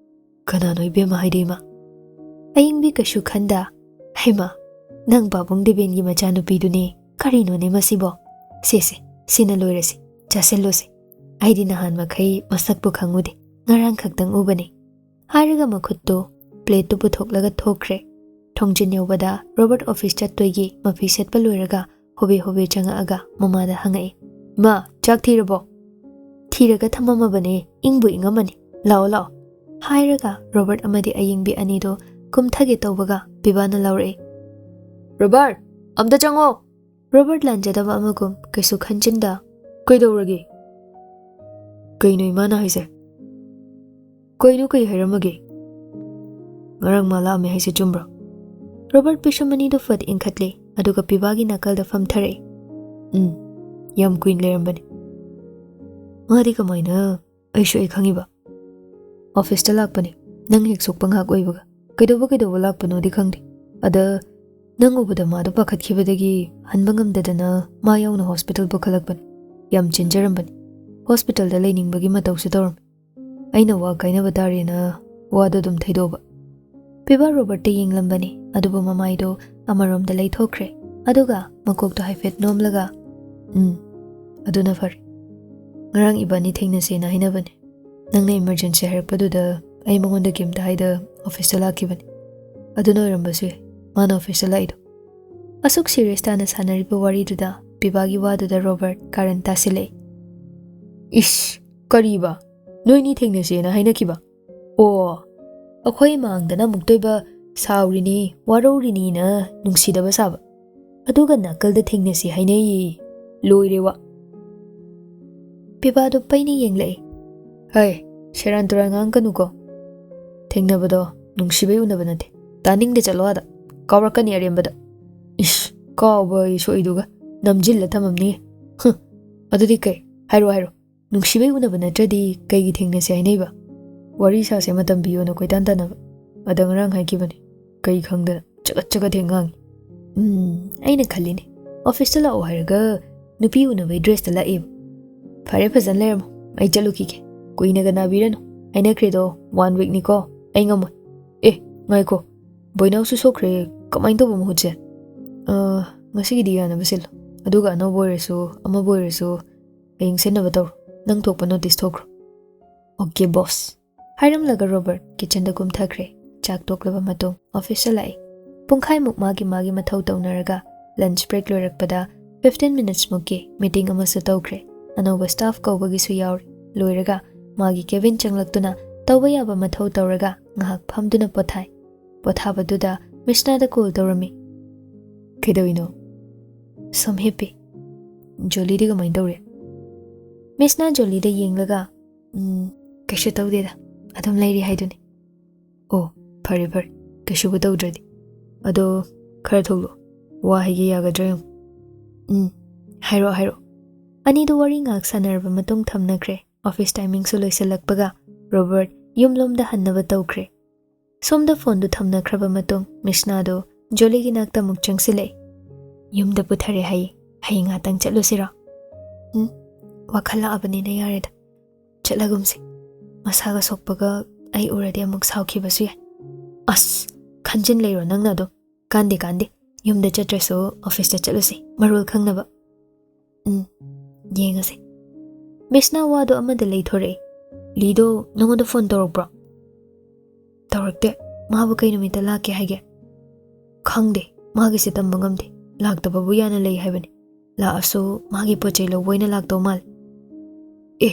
ꯀꯅꯥꯅꯣ ꯏꯕꯦꯝꯃ ꯍꯥꯏꯗꯤ ꯏꯃꯥ?" ꯑꯌꯤꯡꯕꯤ ꯀꯩꯁꯨ ꯈꯟꯗ, "ꯍꯩꯃꯥ, ꯅꯪ ꯄꯥꯕꯨꯡ ꯗꯦꯕꯦꯟꯒꯤ ꯃꯆꯥꯅꯨꯄꯤꯗꯨꯅꯦ꯫ ꯀꯔꯤꯅꯣꯅꯦ ꯃꯁꯤꯕꯣ? ꯁꯦ ꯁꯦ, ꯁꯤꯅ ꯂꯣꯏꯔꯁꯤ, ꯆꯥꯁꯤꯜꯂꯨꯁꯤ꯫ ꯑꯩꯗꯤ ꯅꯍꯥꯟ ꯃꯈꯩ ꯃꯁꯛꯄꯨ ꯈꯪꯉꯨꯗꯦ, ꯉꯔꯥꯡ ꯈꯛꯇꯪ ꯎꯕꯅꯦ꯫" ꯍꯥꯏꯔꯒ ꯃꯈꯨꯠꯇꯨ ꯄ꯭ꯂꯦꯠꯇꯨ ꯄꯨꯊꯣꯛꯂꯒ ꯊꯣꯛꯈ꯭ꯔꯦ꯫ ꯊꯣꯡꯖꯤꯟ ꯌꯧꯕꯗ ꯔꯣꯕꯔꯠ ꯑꯣꯐꯤꯁ ꯆꯠꯇꯣꯏꯒꯤ ꯃꯐꯤ ꯁꯦꯠꯄ ꯂꯣꯏꯔꯒ ꯍꯣꯕꯦ ꯍꯣꯕꯦ ꯆꯪꯉꯛꯑꯒ ꯃꯃꯥꯗ ꯍꯪꯉꯛꯏ, "ꯏꯃꯥ, ꯆꯥꯛ ꯊꯤꯔꯕꯣ?" "ꯊꯤꯔꯒ ꯊꯝꯃꯝꯃꯕꯅꯦ, ꯏꯪꯕꯨ ꯏꯪꯉꯝꯃꯅꯤ꯫ ꯂꯥꯛꯑꯣ, ꯂꯥꯛꯑꯣ꯫" ꯍꯥꯏꯔꯒ ꯔꯣꯕꯔꯠ ꯑꯃꯗꯤ ꯑꯌꯤꯡꯕꯤ ꯑꯅꯤꯗꯣ ꯀꯨꯝꯊꯒꯦ ꯇꯧꯕꯒ ꯄꯤꯕꯥꯅ ꯂꯥꯎꯔꯛꯏ, "ꯔꯣꯕꯔꯠ, ꯑꯝꯇ ꯆꯪꯉꯣ!" ꯔꯣꯕꯔꯠ ꯂꯥꯟꯖꯗꯕ ꯑꯃꯒꯨꯝ ꯀꯩꯁꯨ ꯈꯟꯖꯤꯟꯗ, "ꯀꯩꯗꯧꯔꯒꯦ? ꯀꯩꯅꯣ ꯏꯃꯥꯅ ꯍꯥꯏꯁꯦ? ꯀꯩꯅꯣ ꯀꯩ ꯍꯥꯏꯔꯝꯃꯒꯦ? ꯉꯔꯥꯡ ꯃꯥ ꯂꯥꯛꯑꯝꯃꯦ ꯍꯥꯏꯁꯦ ꯆꯨꯝꯕ꯭ꯔꯣ?" ꯔꯣꯕꯔꯠ ꯄꯤꯁꯨꯝ ꯑꯅꯤꯗꯨ ꯐꯠ ꯏꯟꯈꯠꯂꯦ, ꯑꯗꯨꯒ ꯄꯤꯕꯥꯒꯤ ꯅꯥꯀꯜꯗ ꯐꯝꯊꯔꯛꯑꯦ꯫ "ꯎꯝ, ꯌꯥꯝ ꯀꯨꯏꯅ ꯂꯩꯔꯝꯕꯅꯦ꯫" "ꯃꯥꯗꯤ ꯀꯃꯥꯏꯅ?" "ꯑꯩꯁꯨ ꯑꯩ ꯈꯪꯉꯤꯕ꯫ ꯑꯣꯐꯤꯁꯇ ꯂꯥꯛꯄꯅꯦ, ꯅꯪ ꯍꯦꯛ ꯁꯣꯛꯄ ꯉꯥꯏꯍꯥꯛ ꯑꯣꯏꯕꯒ꯫ ꯀꯩꯗꯧꯕ ꯀꯩꯗꯧꯕ ꯂꯥꯛꯄꯅꯣꯗꯤ ꯈꯪꯗꯦ꯫ ꯑꯗ ꯅꯪ ꯎꯕꯗ ꯃꯥꯗꯣ ꯄꯥꯈꯠꯈꯤꯕꯗꯒꯤ ꯍꯟꯕ ꯉꯝꯗꯗꯅ ꯃꯥ ꯌꯥꯎꯅ ꯍꯣꯁꯄꯤꯇꯥꯜ ꯄꯨꯈꯠꯂꯛꯄꯅꯦ꯫ ꯌꯥꯝ ꯆꯦꯟꯖꯔꯝꯕꯅꯦ꯫ ꯍꯣꯁꯄꯤꯇꯥꯜꯗ ꯂꯩꯅꯤꯡꯕꯒꯤ ꯃꯇꯧꯁꯨ ꯇꯧꯔꯝꯃꯦ꯫ ꯑꯩꯅ ꯋꯥ ꯀꯥꯏꯅꯕ ꯇꯥꯔꯦꯅ ꯋꯥꯗꯣ ꯑꯗꯨꯝ ꯊꯩꯗꯣꯛꯑꯕ꯫" ꯄꯤꯕꯥ ꯔꯣꯕꯔꯠꯇ ꯌꯦꯡꯂꯝꯕꯅꯤ, ꯑꯗꯨꯕꯨ ꯃꯃꯥꯏꯗꯣ ꯑꯃꯔꯣꯝꯗ ꯂꯩꯊꯣꯛꯈ꯭ꯔꯦ꯫ ꯑꯗꯨꯒ ꯃꯀꯣꯛꯇꯣ ꯍꯥꯏꯐꯦꯠ ꯅꯣꯝꯂꯒ, "ꯎꯝ, ꯑꯗꯨꯅ ꯐꯔꯦ꯫ ꯉꯔꯥꯡ ꯏꯕꯥꯅꯤ ꯊꯦꯡꯅꯁꯦꯅ ꯍꯥꯏꯅꯕꯅꯦ꯫ ꯅꯪꯅ ꯏꯃꯔꯖꯦꯟꯁꯤ ꯍꯥꯏꯔꯛꯄꯗꯨꯗ ꯑꯩ ꯃꯉꯣꯟꯗ ꯀꯩꯝꯇ ꯍꯥꯏꯗ ꯑꯣꯐꯤꯁꯇ ꯂꯥꯛꯈꯤꯕꯅꯦ꯫ ꯑꯗꯨꯅ ꯑꯣꯏꯔꯝꯕꯁꯨ ꯌꯥꯏ, ꯃꯥꯅ ꯑꯣꯐꯤꯁꯇ ꯂꯥꯛꯏꯗꯣ꯫" ꯑꯁꯨꯛ ꯁꯤꯔꯤꯌꯁ ꯇꯥꯅ ꯁꯥꯟꯅꯔꯤꯕ ꯋꯥꯔꯤꯗꯨꯗ ꯄꯤꯕꯥꯒꯤ ꯋꯥꯗꯨꯗ ꯔꯣꯕꯔꯠ ꯀꯥꯔꯟ ꯇꯥꯁꯤꯜꯂꯛꯏ꯫ "ꯏꯁ, ꯀꯔꯤꯕ? ꯅꯣꯏꯅꯤ ꯊꯦꯡꯅꯁꯦꯅ ꯍꯥꯏꯅꯈꯤꯕ? ꯑꯣ, ꯑꯩꯈꯣꯏ ꯃꯥꯡꯗꯅ ꯑꯃꯨꯛꯇꯣꯏꯕ ꯁꯥꯎꯔꯤꯅꯤ, ꯋꯥꯔꯧꯔꯤꯅꯤꯅ ꯅꯨꯡꯁꯤꯗꯕ ꯁꯥꯕ꯫ ꯑꯗꯨꯒ ꯅꯥꯀꯜꯗ ꯊꯦꯡꯅꯁꯤ ꯍꯥꯏꯅꯩꯌꯦ꯫ ꯂꯣꯏꯔꯦ ꯋꯥ꯫ ꯄꯤꯕꯥꯗꯣ ꯄꯩꯅ ꯌꯦꯡꯂꯛꯏ꯫ ꯍꯩ, ꯁꯦꯔꯥꯟ ꯇꯨꯔꯥꯟ ꯉꯥꯡꯒꯅꯨꯀꯣ꯫ ꯊꯦꯡꯅꯕꯗꯣ ꯅꯨꯡꯁꯤꯕꯩ ꯎꯅꯕ ꯅꯠꯇꯦ꯫ ꯇꯥꯅꯤꯡꯗꯦ, ꯆꯠꯂꯣ ꯑꯥꯗ꯫ ꯀꯥꯎꯔꯛꯀꯅꯤ ꯑꯔꯦꯝꯕꯗ꯫ ꯏꯁ, ꯀꯥꯎꯕ ꯑꯩ ꯁꯣꯛꯏꯗꯨꯒ ꯅꯝꯖꯤꯜꯂ ꯊꯝꯃꯝꯅꯤ꯫ ꯍꯨꯝ, ꯑꯗꯨꯗꯤ ꯀꯩ? ꯍꯥꯏꯔꯣ, ꯍꯥꯏꯔꯣ꯫ ꯅꯨꯡꯁꯤꯕꯩ ꯎꯅꯕ ꯅꯠꯇ꯭ꯔꯗꯤ ꯀꯩꯒꯤ ꯊꯦꯡꯅꯁꯦ ꯍꯥꯏꯅꯩꯕ? ꯋꯥꯔꯤ ꯁꯥꯁꯦ ꯃꯇꯝ ꯄꯤꯌꯣꯅ ꯀꯣꯏꯇꯥꯟ ꯇꯥꯟꯅꯕ꯫ ꯑꯗ ꯉꯔꯥꯡ ꯍꯥꯏꯈꯤꯕꯅꯤ꯫ ꯀꯩ ꯈꯪꯗꯅ ꯆꯒꯠ ꯆꯒꯠ ꯍꯦꯛ ꯉꯥꯡꯉꯤ꯫ ꯎꯝ, ꯑꯩꯅ ꯈꯜꯂꯤꯅꯦ, ꯑꯣꯐꯤꯁꯇ ꯂꯥꯛꯑꯣ ꯍꯥꯏꯔꯒ ꯅꯨꯄꯤ ꯎꯅꯕꯩ ꯗ꯭ꯔꯦꯁꯇ ꯂꯥꯛꯑꯦꯕ꯫ ꯐꯔꯦ, ꯐꯖꯅ ꯂꯩꯔꯝꯃꯣ, ꯑꯩ ꯆꯠꯂꯨꯈꯤꯒꯦ꯫ ꯀꯨꯏꯅꯒ ꯅꯥꯕꯤꯔꯅꯨ꯫ ꯍꯥꯏꯅꯈ꯭ꯔꯦꯗꯣ, ꯋꯥꯟ ꯋꯤꯛꯅꯤꯀꯣ꯫ ꯑꯩ ꯉꯝꯃꯣꯏ꯫ ꯑꯦ, ꯉꯥꯏꯈꯣ, ꯕꯣꯏꯅꯥꯎꯁꯨ ꯁꯣꯛꯈ꯭ꯔꯦ꯫ ꯀꯃꯥꯏꯅ ꯇꯧꯕ ꯃꯍꯨꯠꯁꯦ? ꯑ, ꯉꯁꯤꯒꯤꯗꯤ ꯌꯥꯅꯕ ꯁꯤꯜꯂꯣ꯫ ꯑꯗꯨꯒ ꯑꯅꯧꯕ ꯑꯣꯏꯔꯁꯨ, ꯑꯃꯕꯨ ꯑꯣꯏꯔꯁꯨ, ꯍꯌꯦꯡ ꯁꯤꯟꯅꯕ ꯇꯧꯔꯣ꯫ ꯅꯪ ꯊꯣꯛꯄ ꯅꯣꯇꯤꯁ ꯊꯣꯛꯈ꯭ꯔꯣ꯫ ꯑꯣꯀꯦ, ꯕꯣꯁ꯫ ꯍꯥꯏꯔꯝꯂꯒ ꯔꯣꯕꯔꯠ ꯀꯤꯆꯟꯗ ꯀꯨꯝꯊꯈ꯭ꯔꯦ꯫ ꯆꯥꯛ ꯇꯣꯛꯂꯕ ꯃꯇꯨꯡ ꯑꯣꯐꯤꯁꯇ ꯂꯥꯛꯏ꯫ ꯄꯨꯡꯈꯥꯏꯃꯨꯛ ꯃꯥꯒꯤ ꯃꯥꯒꯤ ꯃꯊꯧ ꯇꯧꯅꯔꯒ ꯂꯟꯆ ꯕ꯭ꯔꯦꯛ ꯂꯣꯏꯔꯛꯄꯗ ꯐꯤꯐꯇꯤꯟ ꯃꯤꯅꯠꯁꯃꯨꯛꯀꯤ ꯃꯤꯇꯤꯡ ꯑꯃꯁꯨ ꯇꯧꯈ꯭ꯔꯦ꯫ ꯑꯅꯧꯕ ꯁ꯭ꯇꯥꯐ ꯀꯧꯕꯒꯤꯁꯨ ꯌꯥꯎꯔꯦ꯫ ꯂꯣꯏꯔꯒ ꯃꯥꯒꯤ ꯀꯦꯕꯤꯟ ꯆꯪꯂꯛꯇꯨꯅ ꯇꯧꯕ ꯌꯥꯕ ꯃꯊꯧ ꯇꯧꯔꯒ ꯉꯥꯏꯍꯥꯛ ꯐꯝꯗꯨꯅ ꯄꯣꯊꯥꯏ꯫ ꯄꯣꯊꯥꯕꯗꯨꯗ ꯃꯤꯁꯅꯥꯗ ꯀꯣꯜ ꯇꯧꯔꯝꯃꯤ꯫ "ꯀꯩꯗꯧꯔꯤꯅꯣ?" "ꯁꯨꯝ ꯍꯤꯞꯄꯤ꯫ ꯖꯣꯂꯤꯗꯤ ꯀꯃꯥꯏꯅ ꯇꯧꯔꯤ?" ꯃꯤꯁꯅꯥ ꯖꯣꯂꯤꯗ ꯌꯦꯡꯂꯒ, "ꯎꯝ, ꯀꯩꯁꯨ ꯇꯧꯗꯦꯗ, ꯑꯗꯨꯝ ꯂꯩꯔꯤ ꯍꯥꯏꯗꯨꯅꯤ꯫" "ꯑꯣ, ꯐꯔꯦ ꯐꯔꯦ, ꯀꯩꯁꯨꯕꯨ ꯇꯧꯗ꯭ꯔꯗꯤ꯫ ꯑꯗꯣ ꯈꯔ ꯊꯣꯛꯂꯛꯑꯣ, ꯋꯥ ꯍꯥꯏꯒꯦ, ꯌꯥꯒꯗ꯭ꯔꯥ ꯌꯦꯡꯉꯨ꯫" "ꯎꯝ, ꯍꯥꯏꯔꯛꯑꯣ ꯍꯥꯏꯔꯛꯑꯣ꯫" ꯑꯅꯤꯗꯨ ꯋꯥꯔꯤ ꯉꯥꯏꯍꯥꯛ ꯁꯥꯟꯅꯔꯕ ꯃꯇꯨꯡ ꯊꯝꯅꯈ꯭ꯔꯦ꯫ ꯑꯣꯐꯤꯁ ꯇꯥꯏꯃꯤꯡꯁꯨ ꯂꯣꯏꯁꯤꯜꯂꯛꯄꯒ ꯔꯣꯕꯔꯠ ꯌꯨꯝꯂꯣꯝꯗ ꯍꯟꯅꯕ ꯇꯧꯈ꯭ꯔꯦ꯫ ꯁꯣꯝꯗ ꯐꯣꯟꯗꯨ ꯊꯝꯅꯈ꯭ꯔꯕ ꯃꯇꯨꯡ ꯃꯤꯁꯅꯥꯗꯨ ꯖꯣꯂꯤꯒꯤ ꯅꯥꯛꯇ ꯑꯃꯨꯛ ꯆꯪꯁꯤꯜꯂꯛꯏ꯫ "ꯌꯨꯝꯗ ꯄꯨꯊꯔꯦ ꯍꯥꯏꯌꯦ, ꯍꯌꯦꯡ ꯉꯥꯛꯇꯪ ꯆꯠꯂꯨꯁꯤꯔꯣ?" "ꯎꯝ, ꯋꯥꯈꯜ ꯂꯥꯛꯑꯕꯅꯤꯅ ꯌꯥꯔꯦꯗ, ꯆꯠꯂꯒꯨꯝꯁꯤ꯫ ꯃꯁꯥꯒ ꯁꯣꯛꯄꯒ ꯑꯩ ꯎꯔꯗꯤ ꯑꯃꯨꯛ ꯁꯥꯎꯈꯤꯕꯁꯨ ꯌꯥꯏ꯫" "ꯑꯁ, ꯈꯟꯖꯤꯟ ꯂꯩꯔꯣ ꯅꯪꯅ ꯑꯗꯨꯝ꯫ ꯀꯥꯟꯗꯦ ꯀꯥꯟꯗꯦ, ꯌꯨꯝꯗ ꯆꯠꯇ꯭ꯔꯁꯨ ꯑꯣꯐꯤꯁꯇ ꯆꯠꯂꯨꯁꯤ, ꯃꯔꯣꯜ ꯈꯪꯅꯕ꯫" "ꯎꯝ, ꯌꯦꯡꯉꯁꯤ꯫" ꯃꯤꯁꯅ ꯋꯥꯗꯣ ꯑꯃꯗ ꯂꯩꯊꯣꯔꯛꯏ꯫ "ꯂꯤꯗꯣ ꯅꯉꯣꯟꯗ ꯐꯣꯟ ꯇꯧꯔꯛꯄ꯭ꯔꯣ?" "ꯇꯧꯔꯛꯇꯦ꯫ ꯃꯥꯕꯨ ꯀꯩ ꯅꯨꯃꯤꯠꯇ ꯂꯥꯛꯀꯦ ꯍꯥꯏꯒꯦ?" "ꯈꯪꯗꯦ, ꯃꯥꯒꯤꯁꯦ ꯇꯝꯕ ꯉꯝꯗꯦ꯫ ꯂꯥꯛꯇꯕꯕꯨ ꯌꯥꯅ ꯂꯩ ꯍꯥꯏꯕꯅꯤ꯫ ꯂꯥꯛꯑꯁꯨ ꯃꯥꯒꯤ ꯄꯣꯠ ꯆꯩ ꯂꯧꯕ ꯑꯣꯏꯅ ꯂꯥꯛꯇꯧ ꯃꯥꯜꯂꯦ꯫" "ꯑꯦ,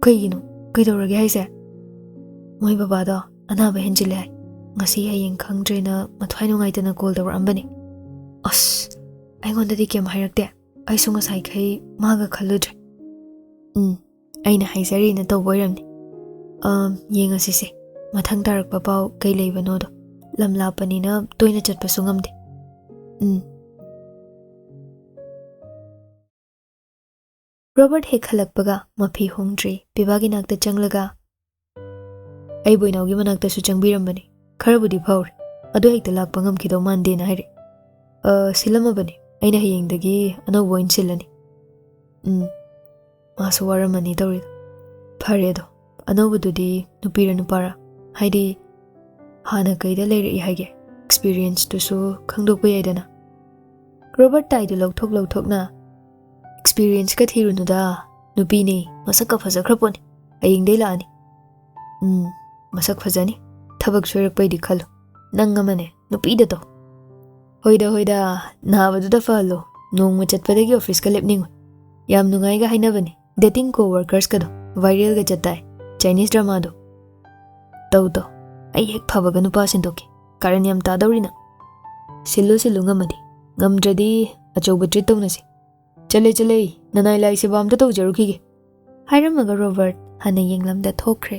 ꯀꯩꯒꯤꯅꯣ? ꯀꯩꯗꯧꯔꯒꯦ ꯍꯥꯏꯁꯦ?" "ꯃꯣꯏ ꯕꯕꯥꯗꯣ ꯑꯅꯥꯕ ꯍꯦꯟꯖꯤꯜꯂꯦ ꯍꯥꯏ꯫ ꯉꯁꯤ ꯍꯌꯦꯡ ꯈꯪꯗ꯭ꯔꯦꯅ ꯃꯊ꯭ꯋꯥꯏ ꯅꯨꯡꯉꯥꯏꯇꯅ ꯀꯣꯜ ꯇꯧꯔꯛꯑꯝꯕꯅꯤ꯫" "ꯑꯁ, ꯑꯩꯉꯣꯟꯗꯗꯤ ꯀꯩꯝ ꯍꯥꯏꯔꯛꯇꯦ꯫ ꯑꯩꯁꯨ ꯉꯁꯥꯏꯈꯩ ꯃꯥꯒ ꯈꯜꯂꯨꯗ꯭ꯔꯦ꯫ ꯎꯝ, ꯑꯩꯅ ꯍꯥꯏꯖꯔꯤꯅ ꯇꯧꯕ ꯑꯣꯏꯔꯝꯅꯤ꯫ ꯑꯝ, ꯌꯦꯡꯉꯁꯤꯁꯦ, ꯃꯊꯪ ꯇꯥꯔꯛꯄ ꯄꯥꯎ ꯀꯩ ꯂꯩꯕꯅꯣꯗꯣ꯫ ꯂꯝ ꯂꯥꯞꯄꯅꯤꯅ ꯇꯣꯏꯅ ꯆꯠꯄꯁꯨ ꯉꯝꯗꯦ꯫ ꯎꯝ꯫ ꯔꯣꯕꯔꯠ ꯍꯦꯛ ꯍꯜꯂꯛꯄꯒ ꯃꯐꯤ ꯍꯣꯡꯗ꯭ꯔꯤ ꯄꯤꯕꯥꯒꯤ ꯅꯥꯛꯇ ꯆꯪꯂꯒ, "ꯑꯩꯕꯨ ꯏꯅꯥꯎꯒꯤ ꯃꯅꯥꯛꯇꯁꯨ ꯆꯪꯕꯤꯔꯝꯕꯅꯤ꯫ ꯈꯔꯕꯨꯗꯤ ꯐꯥꯎꯔꯦ꯫ ꯑꯗꯨ ꯍꯦꯛꯇ ꯂꯥꯛꯄ ꯉꯝꯈꯤꯗꯧ ꯃꯥꯟꯗꯦꯅ" ꯍꯥꯏꯔꯛꯑꯦ꯫ "ꯑ, ꯁꯤꯜꯂꯝꯃꯕꯅꯤ꯫ ꯑꯩꯅ ꯍꯌꯦꯡꯗꯒꯤ ꯑꯅꯧꯕ ꯑꯣꯏꯅ ꯁꯤꯜꯂꯅꯤ꯫" ꯎꯝ, ꯃꯥꯁꯨ ꯋꯥꯔꯝꯃꯅꯤ ꯇꯧꯔꯤꯗꯣ꯫ ꯐꯔꯦ ꯑꯗꯣ, ꯑꯅꯧꯕꯗꯨꯗꯤ ꯅꯨꯄꯤꯔ ꯅꯨꯄꯥꯔ? ꯍꯥꯏꯗꯤ, ꯍꯥꯟꯅ ꯀꯩꯗ ꯂꯩꯔꯛꯏ ꯍꯥꯏꯒꯦ? ꯑꯦꯛꯁꯄꯤꯔꯤꯌꯦꯟꯁꯇꯨꯁꯨ ꯈꯪꯗꯣꯛꯄ ꯌꯥꯏꯗꯅ꯫ ꯔꯣꯕꯔꯠ ꯇꯥꯏꯗꯨ ꯂꯧꯊꯣꯛ ꯂꯧꯊꯣꯛꯅ, "ꯑꯦꯛꯁꯄꯤꯔꯤꯌꯦꯟꯁꯀ ꯊꯤꯔꯨꯅꯨꯗ, ꯅꯨꯄꯤꯅꯦ, ꯃꯁꯛꯀ ꯐꯖꯈ꯭ꯔ ꯄꯣꯠꯅꯤ꯫ ꯍꯌꯦꯡꯗꯩ ꯂꯥꯛꯑꯅꯤ꯫" "ꯎꯝ, ꯃꯁꯛ ꯐꯖꯅꯤ꯫ ꯊꯕꯛ ꯁꯣꯏꯔꯛꯄꯩꯗꯤ ꯈꯜꯂꯨ꯫ ꯅꯪ ꯑꯃꯅꯦ, ꯅꯨꯄꯤꯗ ꯇꯧ꯫" "ꯍꯣꯏꯗ, ꯍꯣꯏꯗ, ꯅꯥꯕꯗꯨꯗ ꯐꯍꯜꯂꯣ꯫ ꯅꯣꯡꯃ ꯆꯠꯄꯗꯒꯤ ꯑꯣꯐꯤꯁꯀ ꯂꯦꯞꯅꯤꯡꯉꯣꯏ꯫ ꯌꯥꯝ ꯅꯨꯡꯉꯥꯏꯒ ꯍꯥꯏꯅꯕꯅꯦ꯫ ꯗꯦꯇꯤꯡ ꯀꯣ ꯋꯥꯔꯀꯔꯁꯀꯗꯣ ꯚꯥꯏꯔꯦꯜꯒ ꯆꯠꯇꯥꯏ, ꯆꯥꯏꯅꯤꯁ ꯗ꯭ꯔꯃꯥꯗꯣ꯫ ꯇꯧ, ꯇꯧ꯫ ꯑꯩ ꯍꯦꯛ ꯐꯕꯒ ꯅꯨꯄꯥ ꯁꯤꯟꯗꯣꯛꯀꯦ꯫ ꯀꯥꯔꯟ ꯌꯥꯝ ꯇꯥꯗꯧꯔꯤ ꯅꯪ꯫ ꯁꯤꯜꯂꯨ, ꯁꯤꯜꯂꯨ, ꯉꯝꯃꯗꯤ꯫ ꯉꯝꯗ꯭ꯔꯗꯤ ꯑꯆꯧꯕ ꯇ꯭ꯔꯤꯠ ꯇꯧꯅꯁꯤ꯫ ꯆꯠꯂꯦ, ꯆꯠꯂꯦ꯫ ꯅꯅꯥꯏ ꯂꯥꯏ ꯁꯦꯕꯥ ꯑꯝꯇ ꯇꯧꯖꯔꯨꯈꯤꯒꯦ꯫" ꯍꯥꯏꯔꯝꯃꯒ ꯔꯣꯕꯔꯠ ꯍꯥꯟꯅ ꯌꯦꯡꯂꯝꯗ ꯊꯣꯛꯈ꯭ꯔꯦ꯫